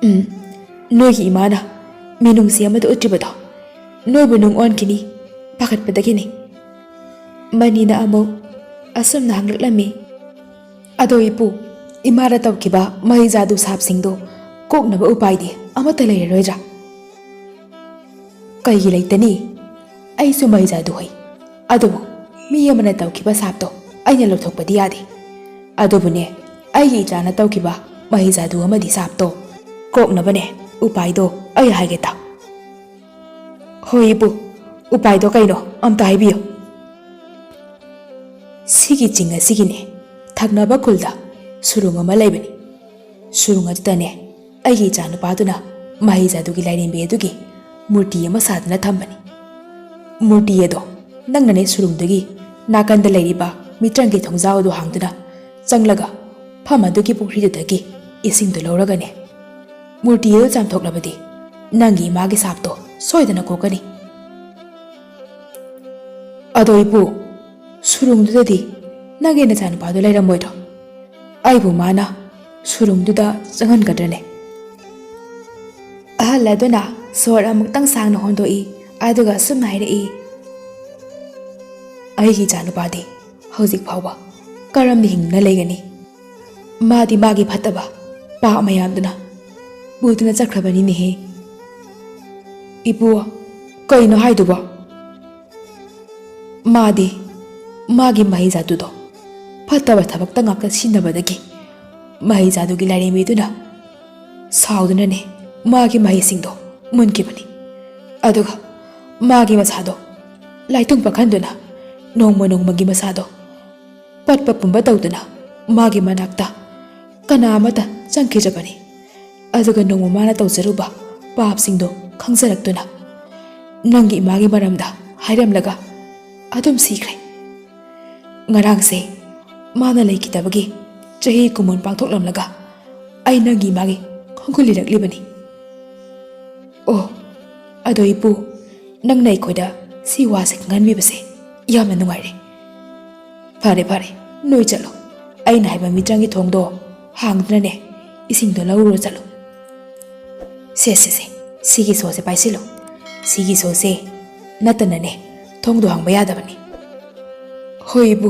ꯎꯝ, ꯅꯣꯏꯒꯤ ꯏꯃꯥꯅ ꯃꯤꯅꯨꯡꯁꯤ ꯑꯃꯠꯇ ꯎꯠꯇ꯭ꯔꯤꯕꯗꯣ ꯅꯣꯏꯕꯨ ꯅꯨꯡ ꯑꯣꯟꯈꯤꯅꯤ ꯄꯥꯈꯠꯄꯗꯒꯤꯅꯤ꯫ ꯃꯅꯤꯅ ꯑꯃꯨꯛ ꯑꯁꯨꯝꯅ ꯍꯪꯂꯛꯂꯝꯃꯤ, "ꯑꯗꯣ ꯏꯄꯨ, ꯏꯃꯥꯗ ꯇꯧꯈꯤꯕ ꯃꯍꯩ ꯖꯥꯗꯨ ꯁꯥꯞꯁꯤꯡꯗꯣ ꯀꯣꯛꯅꯕ ꯎꯄꯥꯏꯗꯤ ꯑꯃꯠꯇ ꯂꯩꯔꯔꯣꯏꯗ꯭ꯔꯥ?" "ꯀꯩꯒꯤ ꯂꯩꯇꯅꯤ? ꯑꯩꯁꯨ ꯃꯍꯩ ꯖꯥꯗꯨ ꯍꯩ꯫ ꯑꯗꯨꯕꯨ ꯃꯤ ꯑꯃꯅ ꯇꯧꯈꯤꯕ ꯁꯥꯞꯇꯣ ꯑꯩꯅ ꯂꯧꯊꯣꯛꯄꯗꯤ ꯌꯥꯗꯦ꯫ ꯑꯗꯨꯕꯨꯅꯦ, ꯑꯩꯒꯤ ꯏꯆꯥꯅ ꯇꯧꯈꯤꯕ ꯃꯍꯩ ꯖꯥꯗꯨ ꯑꯃꯗꯤ ꯁꯥꯞꯇꯣ ꯀꯣꯛꯅꯕꯅꯦ ꯎꯄꯥꯏꯗꯣ ꯑꯩ ꯍꯥꯏꯒꯦ ꯇꯥꯎ꯫" "ꯍꯣꯏ ꯏꯄꯨ, ꯎꯄꯥꯏꯗꯣ ꯀꯩꯅꯣ ꯑꯝꯇ ꯍꯥꯏꯕꯤꯌꯨ꯫" "ꯁꯤꯒꯤ ꯆꯤꯡ ꯑꯁꯤꯒꯤꯅꯦ ꯊꯪꯅꯕ ꯈꯨꯜꯗ ꯁꯨꯔꯨꯡ ꯑꯃ ꯂꯩꯕꯅꯤ꯫ ꯁꯨꯔꯨꯡ ꯑꯗꯨꯗꯅꯦ ꯑꯩꯒꯤ ꯏꯆꯥꯅꯨꯄꯥꯗꯨꯅ ꯃꯍꯩ ꯖꯥꯗꯨꯒꯤ ꯂꯥꯏꯔꯦꯝꯕꯤ ꯑꯗꯨꯒꯤ ꯃꯨꯔꯇꯤ ꯑꯃ ꯁꯥꯗꯨꯅ ꯊꯝꯕꯅꯤ꯫ ꯃꯨꯔꯇꯤ ꯑꯗꯣ ꯅꯪꯅꯅꯦ ꯁꯨꯔꯨꯡꯗꯨꯒꯤ ꯅꯥꯀꯟꯗ ꯂꯩꯔꯤꯕ ꯃꯤꯇ꯭ꯔꯪꯒꯤ ꯊꯣꯡꯖꯥꯎ ꯑꯗꯨ ꯍꯥꯡꯗꯨꯅ ꯆꯪꯂꯒ ꯐꯝ ꯑꯗꯨꯒꯤ ꯄꯨꯈ꯭ꯔꯤꯗꯨꯗꯒꯤ ꯏꯁꯤꯡꯗꯨ ꯂꯧꯔꯒꯅꯦ ꯃꯨꯔꯇꯤ ꯑꯗꯨ ꯆꯥꯝꯊꯣꯛꯂꯕꯗꯤ ꯅꯪꯒꯤ ꯏꯃꯥꯒꯤ ꯁꯥꯞꯇꯣ ꯁꯣꯏꯗꯅ ꯀꯣꯛꯀꯅꯤ꯫" "ꯑꯗꯣ ꯏꯄꯨ, ꯁꯨꯔꯨꯡꯗꯨꯗꯗꯤ ꯅꯪꯒꯤ ꯅꯆꯥꯅꯨꯄꯥꯗꯣ ꯂꯩꯔꯝꯃꯣꯏꯗ꯭ꯔꯣ? ꯑꯩꯕꯨ ꯃꯥꯅ ꯁꯨꯔꯨꯡꯗꯨꯗ ꯆꯪꯍꯟꯒꯗ꯭ꯔꯅꯦ?" ꯑꯍꯜ ꯑꯗꯨꯅ ꯁꯣꯔ ꯑꯃꯨꯛꯇꯪ ꯁꯥꯡꯅ ꯍꯣꯟꯗꯣꯛꯏ, ꯑꯗꯨꯒ ꯑꯁꯨꯝꯅ ꯍꯥꯏꯔꯛꯏ, "ꯑꯩꯒꯤ ꯏꯆꯥꯅꯨꯄꯥꯗꯤ ꯍꯧꯖꯤꯛ ꯐꯥꯎꯕ ꯀꯔꯝꯅ ꯍꯤꯡꯗꯨꯅ ꯂꯩꯒꯅꯤ? ꯃꯥꯗꯤ ꯃꯥꯒꯤ ꯐꯠꯇꯕ ꯄꯥꯞ ꯃꯌꯥꯝꯗꯨꯅ ꯄꯨꯗꯨꯅ ꯆꯠꯈ꯭ꯔꯕꯅꯤꯅꯦꯍꯦ꯫" "ꯏꯄꯨ, ꯀꯩꯅꯣ ꯍꯥꯏꯗꯨꯕꯣ?" "ꯃꯥꯗꯤ ꯃꯥꯒꯤ ꯃꯍꯩ ꯖꯥꯗꯨꯗꯣ ꯐꯠꯇꯕ ꯊꯕꯛꯇ ꯉꯥꯛꯇ ꯁꯤꯖꯤꯟꯅꯕꯗꯒꯤ ꯃꯍꯩ ꯖꯥꯗꯨꯒꯤ ꯂꯥꯏꯔꯦꯝꯕꯤꯗꯨꯅ ꯁꯥꯎꯗꯨꯅꯅꯦ ꯃꯥꯒꯤ ꯃꯍꯩꯁꯤꯡꯗꯣ ꯃꯨꯟꯈꯤꯕꯅꯤ꯫ ꯑꯗꯨꯒ ꯃꯥꯒꯤ ꯃꯁꯥꯗꯣ ꯂꯥꯏꯇꯨꯡ ꯄꯥꯈꯟꯗꯨꯅ ꯅꯣꯡꯃ ꯅꯣꯡꯃꯒꯤ ꯃꯁꯥꯗꯣ ꯄꯠꯄ ꯄꯨꯝꯕ ꯇꯧꯗꯨꯅ ꯃꯥꯒꯤ ꯃꯅꯥꯛꯇ ꯀꯅꯥ ꯑꯃꯠꯇ ꯆꯪꯈꯤꯗ꯭ꯔꯕꯅꯤ꯫ ꯑꯗꯨꯒ ꯅꯣꯡꯃ ꯃꯥꯅ ꯇꯧꯖꯔꯨꯕ ꯄꯥꯞꯁꯤꯡꯗꯣ ꯈꯪꯖꯔꯛꯇꯨꯅ ꯅꯪꯒꯤ ꯏꯃꯥꯒꯤ ꯃꯔꯝꯗ ꯍꯥꯏꯔꯝꯂꯒ ꯑꯗꯨꯝ ꯁꯤꯈ꯭ꯔꯦ꯫ ꯉꯔꯥꯡꯁꯦ ꯃꯥꯅ ꯂꯩꯈꯤꯗꯕꯒꯤ ꯆꯍꯤ ꯀꯨꯟꯃꯥꯄꯟ ꯄꯥꯡꯊꯣꯛꯂꯝꯂꯒ ꯑꯩ ꯅꯪꯒꯤ ꯏꯃꯥꯒꯤ ꯈꯣꯡꯒꯨꯜ ꯂꯤꯔꯛꯂꯤꯕꯅꯤ꯫" "ꯑꯣ, ꯑꯗꯣ ꯏꯄꯨ, ꯅꯪꯅ ꯑꯩꯈꯣꯏꯗ ꯁꯤ ꯋꯥꯁꯦ ꯈꯪꯍꯟꯕꯤꯕꯁꯦ ꯌꯥꯝꯅ ꯅꯨꯡꯉꯥꯏꯔꯦ꯫ ꯐꯔꯦ, ꯐꯔꯦ, ꯅꯣꯏ ꯆꯠꯂꯣ꯫ ꯑꯩꯅ ꯍꯥꯏꯕ ꯃꯤꯇ꯭ꯔꯪꯒꯤ ꯊꯣꯡꯗꯣ ꯍꯥꯡꯗꯨꯅꯅꯦ, ꯏꯁꯤꯡꯗꯣ ꯂꯧꯔꯨꯔꯣ ꯆꯠꯂꯨ꯫ ꯁꯦ, ꯁꯦ, ꯁꯦ, ꯁꯤꯒꯤ ꯁꯣꯁꯦ ꯄꯥꯏꯁꯤꯜꯂꯨ꯫ ꯁꯤꯒꯤ ꯁꯣꯁꯦ ꯅꯠꯇꯅꯅꯦ, ꯊꯣꯡꯗꯣ ꯍꯥꯡꯕ ꯌꯥꯗꯕꯅꯤ꯫ ꯍꯣꯏ, ꯏꯕꯨ꯫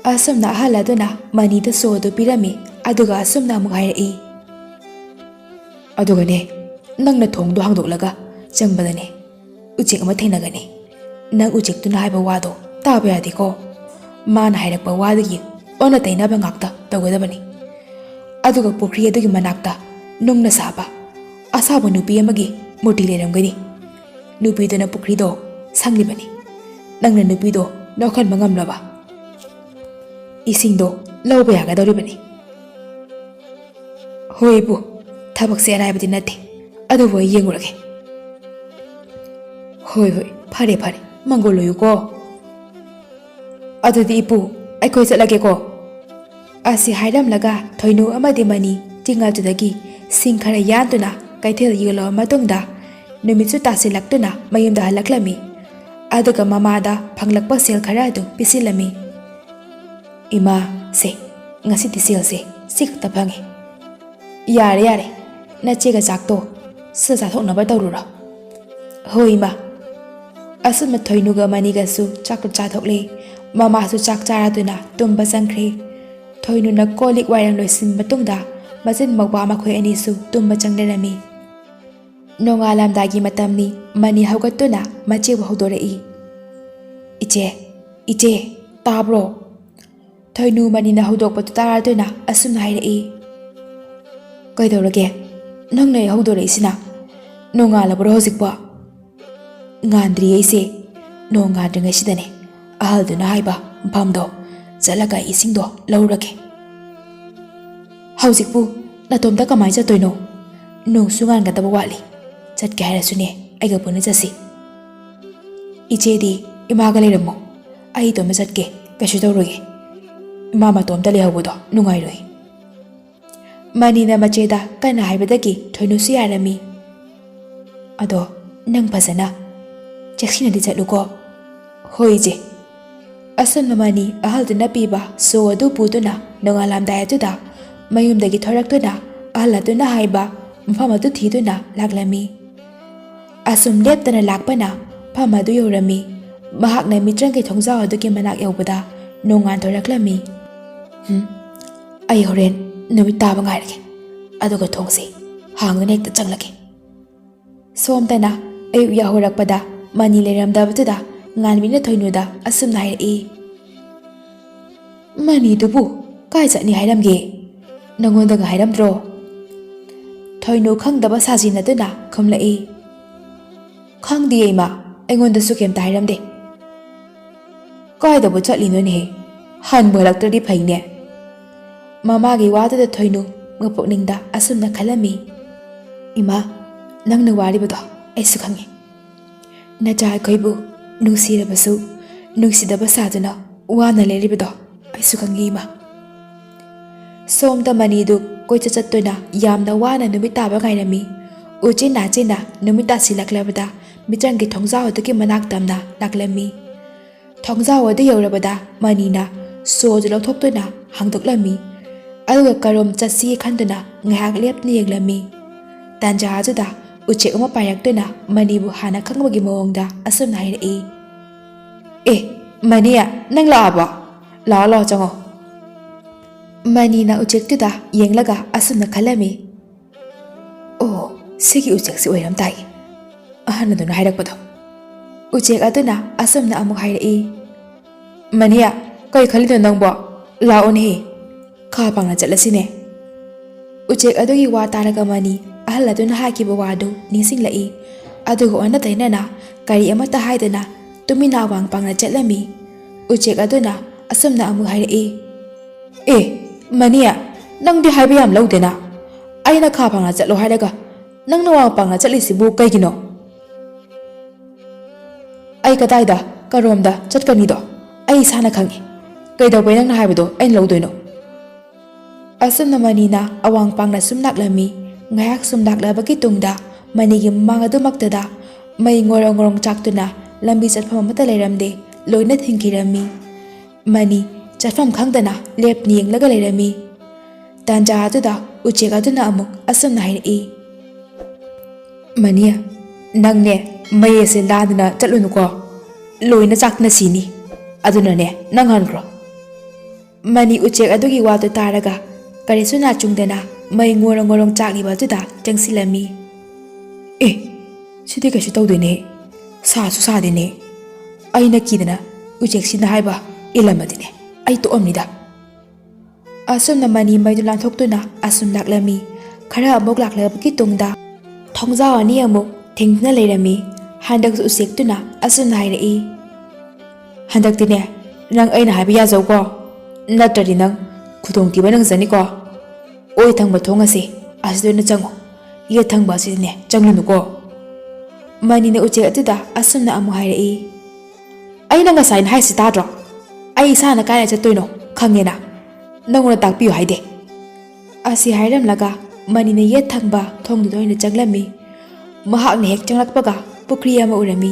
ꯑꯁꯨꯝꯅ ꯑꯍꯜ ꯑꯗꯨꯅ ꯃꯅꯤꯗ ꯁꯣ ꯑꯗꯨ ꯄꯤꯔꯝꯃꯤ, ꯑꯗꯨꯒ ꯑꯁꯨꯝꯅ ꯑꯃꯨꯛ ꯍꯥꯏꯔꯛꯏ, "ꯑꯗꯨꯒꯅꯦ, ꯅꯪꯅ ꯊꯣꯡꯗꯣ ꯍꯥꯡꯗꯣꯛꯂꯒ ꯆꯪꯕꯗꯅꯦ, ꯎꯆꯦꯛ ꯑꯃ ꯊꯦꯡꯅꯒꯅꯤ꯫ ꯅꯪ ꯎꯆꯦꯛꯇꯨꯅ ꯍꯥꯏꯕ ꯋꯥꯗꯣ ꯇꯥꯕ ꯌꯥꯗꯦꯀꯣ꯫ ꯃꯥꯅ ꯍꯥꯏꯔꯛꯄ ꯋꯥꯗꯒꯤ ꯑꯣꯟꯅ ꯇꯩꯅꯕ ꯉꯥꯛꯇ ꯇꯧꯒꯗꯕꯅꯤ꯫ ꯑꯗꯨꯒ ꯄꯨꯈ꯭ꯔꯤ ꯑꯗꯨꯒꯤ ꯃꯅꯥꯛꯇ ꯅꯨꯡꯅ ꯁꯥꯕ ꯑꯁꯥꯎꯕ ꯅꯨꯄꯤ ꯑꯃꯒꯤ ꯃꯨꯔꯇꯤ ꯂꯩꯔꯝꯒꯅꯤ꯫ ꯅꯨꯄꯤꯗꯨꯅ ꯄꯨꯈ꯭ꯔꯤꯗꯣ ꯁꯪꯂꯤꯕꯅꯤ꯫ ꯅꯪꯅ ꯅꯨꯄꯤꯗꯣ ꯂꯧꯈꯠꯄ ꯉꯝꯂꯕ, ꯏꯁꯤꯡꯗꯣ ꯂꯧꯕ ꯌꯥꯒꯗꯧꯔꯤꯕꯅꯤ꯫" "ꯍꯣꯏ, ꯏꯄꯨ, ꯊꯕꯛꯁꯦ ꯑꯔꯥꯏꯕꯗꯤ ꯅꯠꯇꯦ, ꯑꯗꯨꯕꯨ ꯑꯩ ꯌꯦꯡꯉꯨꯔꯒꯦ꯫" "ꯍꯣꯏ, ꯍꯣꯏ, ꯐꯔꯦ, ꯐꯔꯦ, ꯃꯪꯒꯣꯜ ꯑꯣꯏꯌꯨꯀꯣ꯫ ꯑꯗꯨꯗꯤ, ꯏꯄꯨ, ꯑꯩꯈꯣꯏ ꯆꯠꯂꯒꯦꯀꯣ꯫" ꯑꯁꯤ ꯍꯥꯏꯔꯝꯂꯒ ꯊꯣꯏꯅꯨ ꯑꯃꯗꯤ ꯃꯅꯤ ꯆꯤꯡ ꯑꯗꯨꯗꯒꯤ ꯁꯤꯡ ꯈꯔ ꯌꯥꯟꯗꯨꯅ ꯀꯩꯊꯦꯜ ꯌꯣꯜꯂꯕ ꯃꯇꯨꯡꯗ, ꯅꯨꯃꯤꯠꯁꯨ ꯇꯥꯁꯤꯜꯂꯛꯇꯨꯅ ꯃꯌꯨꯝꯗ ꯍꯜꯂꯛꯂꯝꯃꯤ꯫ ꯑꯗꯨꯒ ꯃꯃꯥꯗ ꯐꯪꯂꯛꯄ ꯁꯦꯜ ꯈꯔ ꯑꯗꯨ ꯄꯤꯁꯤꯜꯂꯝꯃꯤ꯫ "ꯏꯃꯥ, ꯁꯦ, ꯉꯁꯤꯗꯤ ꯁꯦꯜꯁꯦ ꯁꯤ ꯈꯛꯇ ꯐꯪꯉꯦ꯫ ꯌꯥꯔꯦ, ꯌꯥꯔꯦ, ꯅꯆꯦꯒ ꯆꯥꯛꯇꯣ ꯁꯤꯗ ꯆꯥꯊꯣꯛꯅꯕ ꯇꯧꯔꯨꯔꯣ꯫" "ꯍꯣꯏ, ꯏꯃꯥ꯫" ꯑꯁꯨꯝꯅ ꯊꯣꯏꯅꯨꯒ ꯃꯅꯤꯒꯁꯨ ꯆꯥꯛ ꯆꯥꯊꯣꯛꯂꯦ꯫ ꯃꯃꯥꯁꯨ ꯆꯥꯛ ꯆꯥꯔꯗꯨꯅ ꯇꯨꯝꯕ ꯆꯪꯈ꯭ꯔꯦ꯫ ꯊꯣꯏꯅꯨꯅ ꯀꯣꯜ ꯂꯤꯛ ꯋꯥꯏꯔꯝ ꯂꯣꯏꯁꯤꯟꯕ ꯃꯇꯨꯡꯗ ꯃꯆꯤꯟ ꯃꯧꯄ꯭ꯋꯥ ꯃꯈꯣꯏ ꯑꯅꯤꯁꯨ ꯇꯨꯝꯕ ꯆꯪꯅꯔꯝꯃꯤ꯫ ꯅꯣꯡꯉꯥꯜꯂꯝꯗꯥꯏꯒꯤ ꯃꯇꯝꯅꯤ꯫ ꯃꯅꯤ ꯍꯧꯒꯠꯇꯨꯅ ꯃꯆꯦꯕꯨ ꯍꯧꯗꯣꯔꯛꯏ꯫ "ꯏꯆꯦ, ꯏꯆꯦ, ꯇꯥꯕ꯭ꯔꯣ?" ꯊꯣꯏꯅꯨ ꯃꯅꯤꯅ ꯍꯧꯗꯣꯛꯄꯗꯨ ꯇꯥꯔꯗꯨꯅ ꯑꯁꯨꯝꯅ ꯍꯥꯏꯔꯛꯏ, "ꯀꯩꯗꯧꯔꯒꯦ? ꯅꯪꯅ ꯑꯩ ꯍꯧꯗꯣꯔꯛꯏꯁꯤꯅ? ꯅꯣꯡꯉꯥꯜꯂꯕ꯭ꯔꯣ ꯍꯧꯖꯤꯛꯄꯣ?" "ꯉꯥꯟꯗ꯭ꯔꯤꯌꯦ ꯏꯆꯦ, ꯅꯣꯡ ꯉꯥꯟꯗ꯭ꯔꯤꯉꯩꯁꯤꯗꯅꯦ ꯑꯍꯜꯗꯨꯅ ꯍꯥꯏꯕ ꯃꯐꯝꯗꯣ ꯆꯠꯂꯒ ꯏꯁꯤꯡꯗꯣ ꯂꯧꯔꯒꯦ꯫" "ꯍꯧꯖꯤꯛꯄꯨ ꯅꯇꯣꯝꯇ ꯀꯃꯥꯏꯅ ꯆꯠꯇꯣꯏꯅꯣ? ꯅꯣꯡꯁꯨ ꯉꯥꯟꯒꯗꯕ ꯋꯥꯠꯂꯤ꯫ ꯆꯠꯀꯦ ꯍꯥꯏꯔꯁꯨꯅꯦ, ꯑꯩꯒ ꯄꯨꯟꯅ ꯆꯠꯁꯤ꯫" "ꯏꯆꯦꯗꯤ ꯏꯃꯥꯒ ꯂꯩꯔꯝꯃꯣ, ꯑꯩ ꯏꯇꯣꯝꯇ ꯆꯠꯀꯦ, ꯀꯩꯁꯨ ꯇꯧꯔꯣꯏꯌꯦ꯫ ꯏꯃꯥ ꯃꯇꯣꯝꯇ ꯂꯩꯍꯧꯕꯗꯣ ꯅꯨꯡꯉꯥꯏꯔꯣꯏ꯫" ꯃꯅꯤꯅ ꯃꯆꯦꯗ ꯀꯟꯅ ꯍꯥꯏꯕꯗꯒꯤ ꯊꯣꯏꯅꯨꯁꯨ ꯌꯥꯔꯝꯃꯤ꯫ "ꯑꯗꯣ ꯅꯪ ꯐꯖꯅ ꯆꯦꯛꯁꯤꯟꯅꯗꯤ ꯆꯠꯂꯨꯀꯣ꯫" "ꯍꯣꯏ, ꯏꯆꯦ꯫" ꯑꯁꯨꯝꯅ ꯃꯅꯤ ꯑꯍꯜꯗꯨꯅ ꯄꯤꯕ ꯁꯣ ꯑꯗꯨ ꯄꯨꯗꯨꯅ ꯅꯣꯡꯉꯥꯜꯂꯝꯗꯥꯏ ꯑꯗꯨꯗ ꯃꯌꯨꯝꯗꯒꯤ ꯊꯣꯔꯛꯇꯨꯅ ꯑꯍꯜ ꯑꯗꯨꯅ ꯍꯥꯏꯕ ꯃꯐꯝ ꯑꯗꯨ ꯊꯤꯗꯨꯅ ꯂꯥꯛꯂꯝꯃꯤ꯫ ꯑꯁꯨꯝ ꯂꯦꯞꯇꯅ ꯂꯥꯛꯄꯅ ꯃꯐꯝ ꯑꯗꯨ ꯌꯧꯔꯝꯃꯤ꯫ ꯃꯍꯥꯛꯅ ꯃꯤꯇ꯭ꯔꯪꯒꯤ ꯊꯣꯡꯖꯥꯎ ꯑꯗꯨꯒꯤ ꯃꯅꯥꯛ ꯌꯧꯕꯗ ꯅꯣꯡꯉꯥꯟꯊꯣꯔꯛꯂꯝꯃꯤ꯫ "ꯍꯨꯝ, ꯑꯩ ꯍꯣꯔꯦꯟ ꯅꯨꯃꯤꯠ ꯇꯥꯕ ꯉꯥꯏꯔꯒꯦ, ꯑꯗꯨꯒ ꯊꯣꯡꯁꯤ ꯍꯥꯡꯗꯨꯅ ꯍꯦꯛꯇ ꯆꯪꯂꯒꯦ"꯫ ꯁꯣꯝꯗꯅ ꯑꯌꯨꯛ ꯌꯥꯍꯧꯔꯛꯄꯗ ꯃꯅꯤ ꯂꯩꯔꯝꯗꯕꯗꯨꯗ ꯉꯥꯟꯕꯤꯅ ꯊꯣꯏꯅꯨꯗ ꯑꯁꯨꯝꯅ ꯍꯥꯏꯔꯛꯏ꯫ "ꯃꯅꯤꯗꯨꯕꯨ ꯀꯥꯏ ꯆꯠꯅꯤ ꯍꯥꯏꯔꯝꯒꯦ? ꯅꯪꯉꯣꯟꯗꯒ ꯍꯥꯏꯔꯝꯗ꯭ꯔꯣ?" ꯊꯣꯏꯅꯨ ꯈꯪꯗꯕ ꯁꯥꯖꯤꯟꯅꯗꯨꯅ ꯈꯨꯝꯂꯛꯏ꯫ "ꯈꯪꯗꯤꯌꯦ ꯏꯃꯥ, ꯑꯩꯉꯣꯟꯗꯁꯨ ꯀꯩꯝꯇ ꯍꯥꯏꯔꯝꯗꯦ"꯫ "ꯀꯥꯏꯗꯕꯨ ꯆꯠꯂꯤꯅꯣꯅꯦꯍꯦ? ꯍꯟꯕꯨ ꯍꯜꯂꯛꯇ꯭ꯔꯗꯤ ꯐꯩꯅꯦ"꯫ ꯃꯃꯥꯒꯤ ꯋꯥꯗꯨꯗ ꯊꯣꯏꯅꯨ ꯃꯄꯨꯛꯅꯤꯡꯗ ꯑꯁꯨꯝꯅ ꯈꯜꯂꯝꯃꯤ꯫ "ꯏꯃꯥ, ꯅꯪꯅ ꯋꯥꯔꯤꯕꯗꯣ ꯑꯩꯁꯨ ꯈꯪꯉꯤ꯫ ꯅꯆꯥ ꯑꯩꯈꯣꯏꯕꯨ ꯅꯨꯡꯁꯤꯔꯕꯁꯨ ꯅꯨꯡꯁꯤꯗꯕ ꯁꯥꯗꯨꯅ ꯋꯥꯅ ꯂꯩꯔꯤꯕꯗꯣ ꯑꯩꯁꯨ ꯈꯪꯉꯤ ꯏꯃꯥ"꯫ ꯁꯣꯝꯗ ꯃꯅꯤꯗꯨ ꯀꯣꯏꯆꯠ ꯆꯠꯇꯨꯅ ꯌꯥꯝꯅ ꯋꯥꯅ ꯅꯨꯃꯤꯠ ꯇꯥꯕ ꯉꯥꯏꯔꯝꯃꯤ꯫ ꯎꯆꯤꯟ ꯅꯥꯆꯤꯟꯅ ꯅꯨꯃꯤꯠ ꯇꯥꯁꯤꯜꯂꯛꯂꯕꯗ ꯃꯤꯆꯪꯒꯤ ꯊꯣꯡꯖꯥꯎ ꯑꯗꯨꯒꯤ ꯃꯅꯥꯛ ꯇꯝꯅ ꯂꯥꯛꯂꯝꯃꯤ꯫ ꯊꯣꯡꯖꯥꯎ ꯑꯗꯨ ꯌꯧꯔꯕꯗ ꯃꯅꯤꯅ ꯁꯣ ꯑꯗꯨ ꯂꯧꯊꯣꯛꯇꯨꯅ ꯍꯥꯡꯗꯣꯛꯂꯝꯃꯤ꯫ ꯑꯗꯨꯒ ꯀꯔꯣꯝ ꯆꯠꯁꯤ ꯈꯟꯗꯨꯅ ꯉꯥꯏꯍꯥꯛ ꯂꯦꯞꯇꯨꯅ ꯌꯦꯡꯂꯝꯃꯤ꯫ ꯇꯥꯟꯖꯥ ꯑꯗꯨꯗ ꯎꯆꯦꯛ ꯑꯃ ꯄꯥꯏꯔꯛꯇꯨꯅ ꯃꯅꯤꯕꯨ ꯍꯥꯟꯅ ꯈꯪꯕꯒꯤ ꯃꯑꯣꯡꯗ ꯑꯁꯨꯝꯅ ꯍꯥꯏꯔꯛꯏ꯫ "ꯑꯦ, ꯃꯅꯤ, ꯅꯪ ꯂꯥꯛꯑꯕꯣ? ꯂꯥꯛꯑꯣ, ꯂꯥꯛꯑꯣ, ꯆꯪꯉꯣ"꯫ ꯃꯅꯤꯅ ꯎꯆꯦꯛꯇꯨꯗ ꯌꯦꯡꯂꯒ ꯑꯁꯨꯝꯅ ꯈꯜꯂꯝꯃꯤ꯫ "ꯑꯣ, ꯁꯤꯒꯤ ꯎꯆꯦꯛꯁꯤ ꯑꯣꯏꯔꯝ ꯇꯥꯏ ꯑꯍꯟ ꯑꯗꯨꯅ ꯍꯥꯏꯔꯛꯄꯗꯣ"꯫ ꯎꯆꯦꯛ ꯑꯗꯨꯅ ꯑꯁꯨꯝꯅ ꯑꯃꯨꯛ ꯍꯥꯏꯔꯛꯏ꯫ "ꯃꯅꯤ, ꯀꯩ ꯈꯜꯂꯤꯅꯣ ꯅꯪꯕꯣ? ꯂꯥꯛꯑꯣꯅꯦꯍꯦ, ꯈꯥ ꯄꯥꯡꯅ ꯆꯠꯂꯁꯤꯅꯦ"꯫ ꯎꯆꯦꯛ ꯑꯗꯨꯒꯤ ꯋꯥ ꯇꯥꯔꯒ ꯃꯅꯤ ꯑꯍꯜ ꯑꯗꯨꯅ ꯍꯥꯏꯈꯤꯕ ꯋꯥꯗꯨ ꯅꯤꯡꯁꯤꯡꯂꯛꯏ꯫ ꯑꯗꯨꯒ ꯑꯣꯟꯅ ꯇꯩꯅꯅ ꯀꯔꯤ ꯑꯃꯠꯇ ꯍꯥꯏꯗꯅ ꯇꯨꯃꯤꯟꯅ ꯑꯋꯥꯡ ꯄꯥꯡꯅ ꯆꯠꯂꯝꯃꯤ꯫ ꯎꯆꯦꯛ ꯑꯗꯨꯅ ꯑꯁꯨꯝꯅ ꯑꯃꯨꯛ ꯍꯥꯏꯔꯛꯏ꯫ "ꯑꯦ, ꯃꯅꯤ, ꯅꯪꯗꯤ ꯍꯥꯏꯕ ꯌꯥꯝ ꯂꯧꯗꯦꯅ꯫ ꯑꯩꯅ ꯈꯥ ꯄꯥꯡꯅ ꯆꯠꯂꯣ ꯍꯥꯏꯔꯒ ꯅꯪꯅ ꯋꯥꯡ ꯄꯥꯡꯅ ꯆꯠꯂꯤꯁꯤꯕꯨ ꯀꯩꯒꯤꯅꯣ?" "ꯑꯩ ꯀꯗꯥꯏꯗ, ꯀꯔꯣꯝꯗ ꯆꯠꯀꯅꯤꯗꯣ ꯑꯩ ꯏꯁꯥꯅ ꯈꯪꯉꯤ꯫ ꯀꯩꯗꯧꯕꯩ ꯅꯪꯅ ꯍꯥꯏꯕꯗꯣ ꯑꯩꯅ ꯂꯧꯗꯣꯏꯅꯣ?" ꯑꯁꯨꯝꯅ ꯃꯅꯤꯅ ꯑꯋꯥꯡ ꯄꯥꯡꯅ ꯁꯨꯝ ꯂꯥꯛꯂꯝꯃꯤ꯫ ꯉꯥꯏꯍꯥꯛ ꯁꯨꯝ ꯂꯥꯛꯂꯕꯒꯤ ꯇꯨꯡꯗ ꯃꯅꯤꯒꯤ ꯃꯃꯥꯡ ꯑꯗꯨꯃꯛꯇꯗ ꯃꯩ ꯉꯣꯔꯣꯡ ꯉꯣꯔꯣꯡ ꯆꯥꯛꯇꯨꯅ ꯂꯝꯕꯤ ꯆꯠꯐꯝ ꯑꯃꯠꯇ ꯂꯩꯔꯝꯗꯦ, ꯂꯣꯏꯅ ꯊꯤꯡꯈꯤꯔꯝꯃꯤ꯫ ꯃꯅꯤ ꯆꯠꯐꯝ ꯈꯪꯗꯅ ꯂꯦꯞꯅ ꯌꯦꯡꯂꯒ ꯂꯩꯔꯝꯃꯤ꯫ ꯇꯥꯟꯖꯥ ꯑꯗꯨꯗ ꯎꯆꯦꯛ ꯑꯗꯨꯅ ꯑꯃꯨꯛ ꯑꯁꯨꯝꯅ ꯍꯥꯏꯔꯛꯏ, "ꯃꯅꯤ, ꯅꯪꯅꯦ ꯃꯩ ꯑꯁꯦ ꯂꯥꯟꯗꯅ ꯆꯠꯂꯨꯅꯨꯀꯣ, ꯂꯣꯏꯅ ꯆꯥꯛꯇꯅ ꯁꯤꯅꯤ꯫ ꯑꯗꯨꯅꯅꯦ ꯅꯪ ꯍꯟꯈ꯭ꯔꯣ꯫" ꯃꯅꯤ ꯎꯆꯦꯛ ꯑꯗꯨꯒꯤ ꯋꯥꯗꯨ ꯇꯥꯔꯒ ꯀꯔꯤꯁꯨ ꯅꯥꯆꯨꯡꯗꯅ ꯃꯩ ꯉꯣꯔꯣꯡ ꯉꯣꯔꯣꯡ ꯆꯥꯛꯂꯤꯕ ꯑꯗꯨꯗ ꯆꯪꯁꯤꯜꯂꯝꯃꯤ꯫ "ꯑꯦ, ꯁꯤꯗꯤ ꯀꯩꯁꯨ ꯇꯧꯗꯦꯅꯦ, ꯁꯥꯁꯨ ꯁꯥꯗꯦꯅꯦ꯫ ꯑꯩꯅ ꯀꯤꯗꯅ ꯎꯆꯦꯛꯁꯤꯅ ꯍꯥꯏꯕ ꯏꯜꯂꯝꯃꯗꯤꯅꯦ ꯑꯩ ꯇꯣꯛꯑꯝꯅꯤꯗ꯫" ꯑꯁꯨꯝꯅ ꯃꯅꯤ ꯃꯩꯗꯨ ꯂꯥꯟꯊꯣꯛꯇꯨꯅ ꯑꯁꯨꯝ ꯂꯥꯛꯂꯝꯃꯤ꯫ ꯈꯔ ꯑꯃꯨꯛ ꯂꯥꯛꯂꯕꯒꯤ ꯇꯨꯡꯗ ꯊꯣꯡꯖꯥꯎ ꯑꯅꯤ ꯑꯃꯨꯛ ꯊꯤꯡꯗꯨꯅ ꯂꯩꯔꯝꯃꯤ꯫ ꯍꯟꯗꯛꯁꯨ ꯎꯆꯦꯛꯇꯨꯅ ꯑꯁꯨꯝꯅ ꯍꯥꯏꯔꯛꯏ, "ꯍꯟꯗꯛꯇꯤꯅꯦ ꯅꯪ ꯑꯩꯅ ꯍꯥꯏꯕ ꯌꯥꯖꯧꯀꯣ, ꯅꯠꯇ꯭ꯔꯗꯤ ꯅꯪ ꯈꯨꯗꯣꯡꯊꯤꯕ ꯅꯪꯖꯅꯤꯀꯣ꯫ ꯑꯣꯏ ꯊꯪꯕ ꯊꯣꯡ ꯑꯁꯦ ꯑꯁꯤꯗ ꯑꯣꯏꯅ ꯆꯪꯉꯣ, ꯌꯦꯠ ꯊꯪꯕ ꯑꯁꯤꯗꯤꯅꯦ ꯆꯪꯂꯨꯅꯨꯀꯣ꯫" ꯃꯅꯤꯅ ꯎꯆꯦꯛ ꯑꯗꯨꯗ ꯑꯁꯨꯝꯅ ꯑꯃꯨꯛ ꯍꯥꯏꯔꯛꯏ, "ꯑꯩꯅ ꯉꯁꯥꯏꯅ ꯍꯥꯏꯁꯤ ꯇꯥꯗ꯭ꯔꯣ? ꯑꯩ ꯏꯁꯥꯅ ꯀꯥꯏꯗ ꯆꯠꯇꯣꯏꯅꯣ ꯈꯪꯉꯦꯅ꯫ ꯅꯪꯉꯣꯟꯗ ꯇꯥꯛꯄꯤꯌꯨ ꯍꯥꯏꯗꯦ꯫" ꯑꯁꯤ ꯍꯥꯏꯔꯝꯂꯒ ꯃꯅꯤꯅ ꯌꯦꯠ ꯊꯪꯕ ꯊꯣꯡꯗꯨꯗ ꯑꯣꯏꯅ ꯆꯪꯂꯝꯃꯤ꯫ ꯃꯍꯥꯛꯅ ꯍꯦꯛ ꯆꯪꯂꯛꯄꯒ ꯄꯨꯈ꯭ꯔꯤ ꯑꯃ ꯎꯔꯝꯃꯤ꯫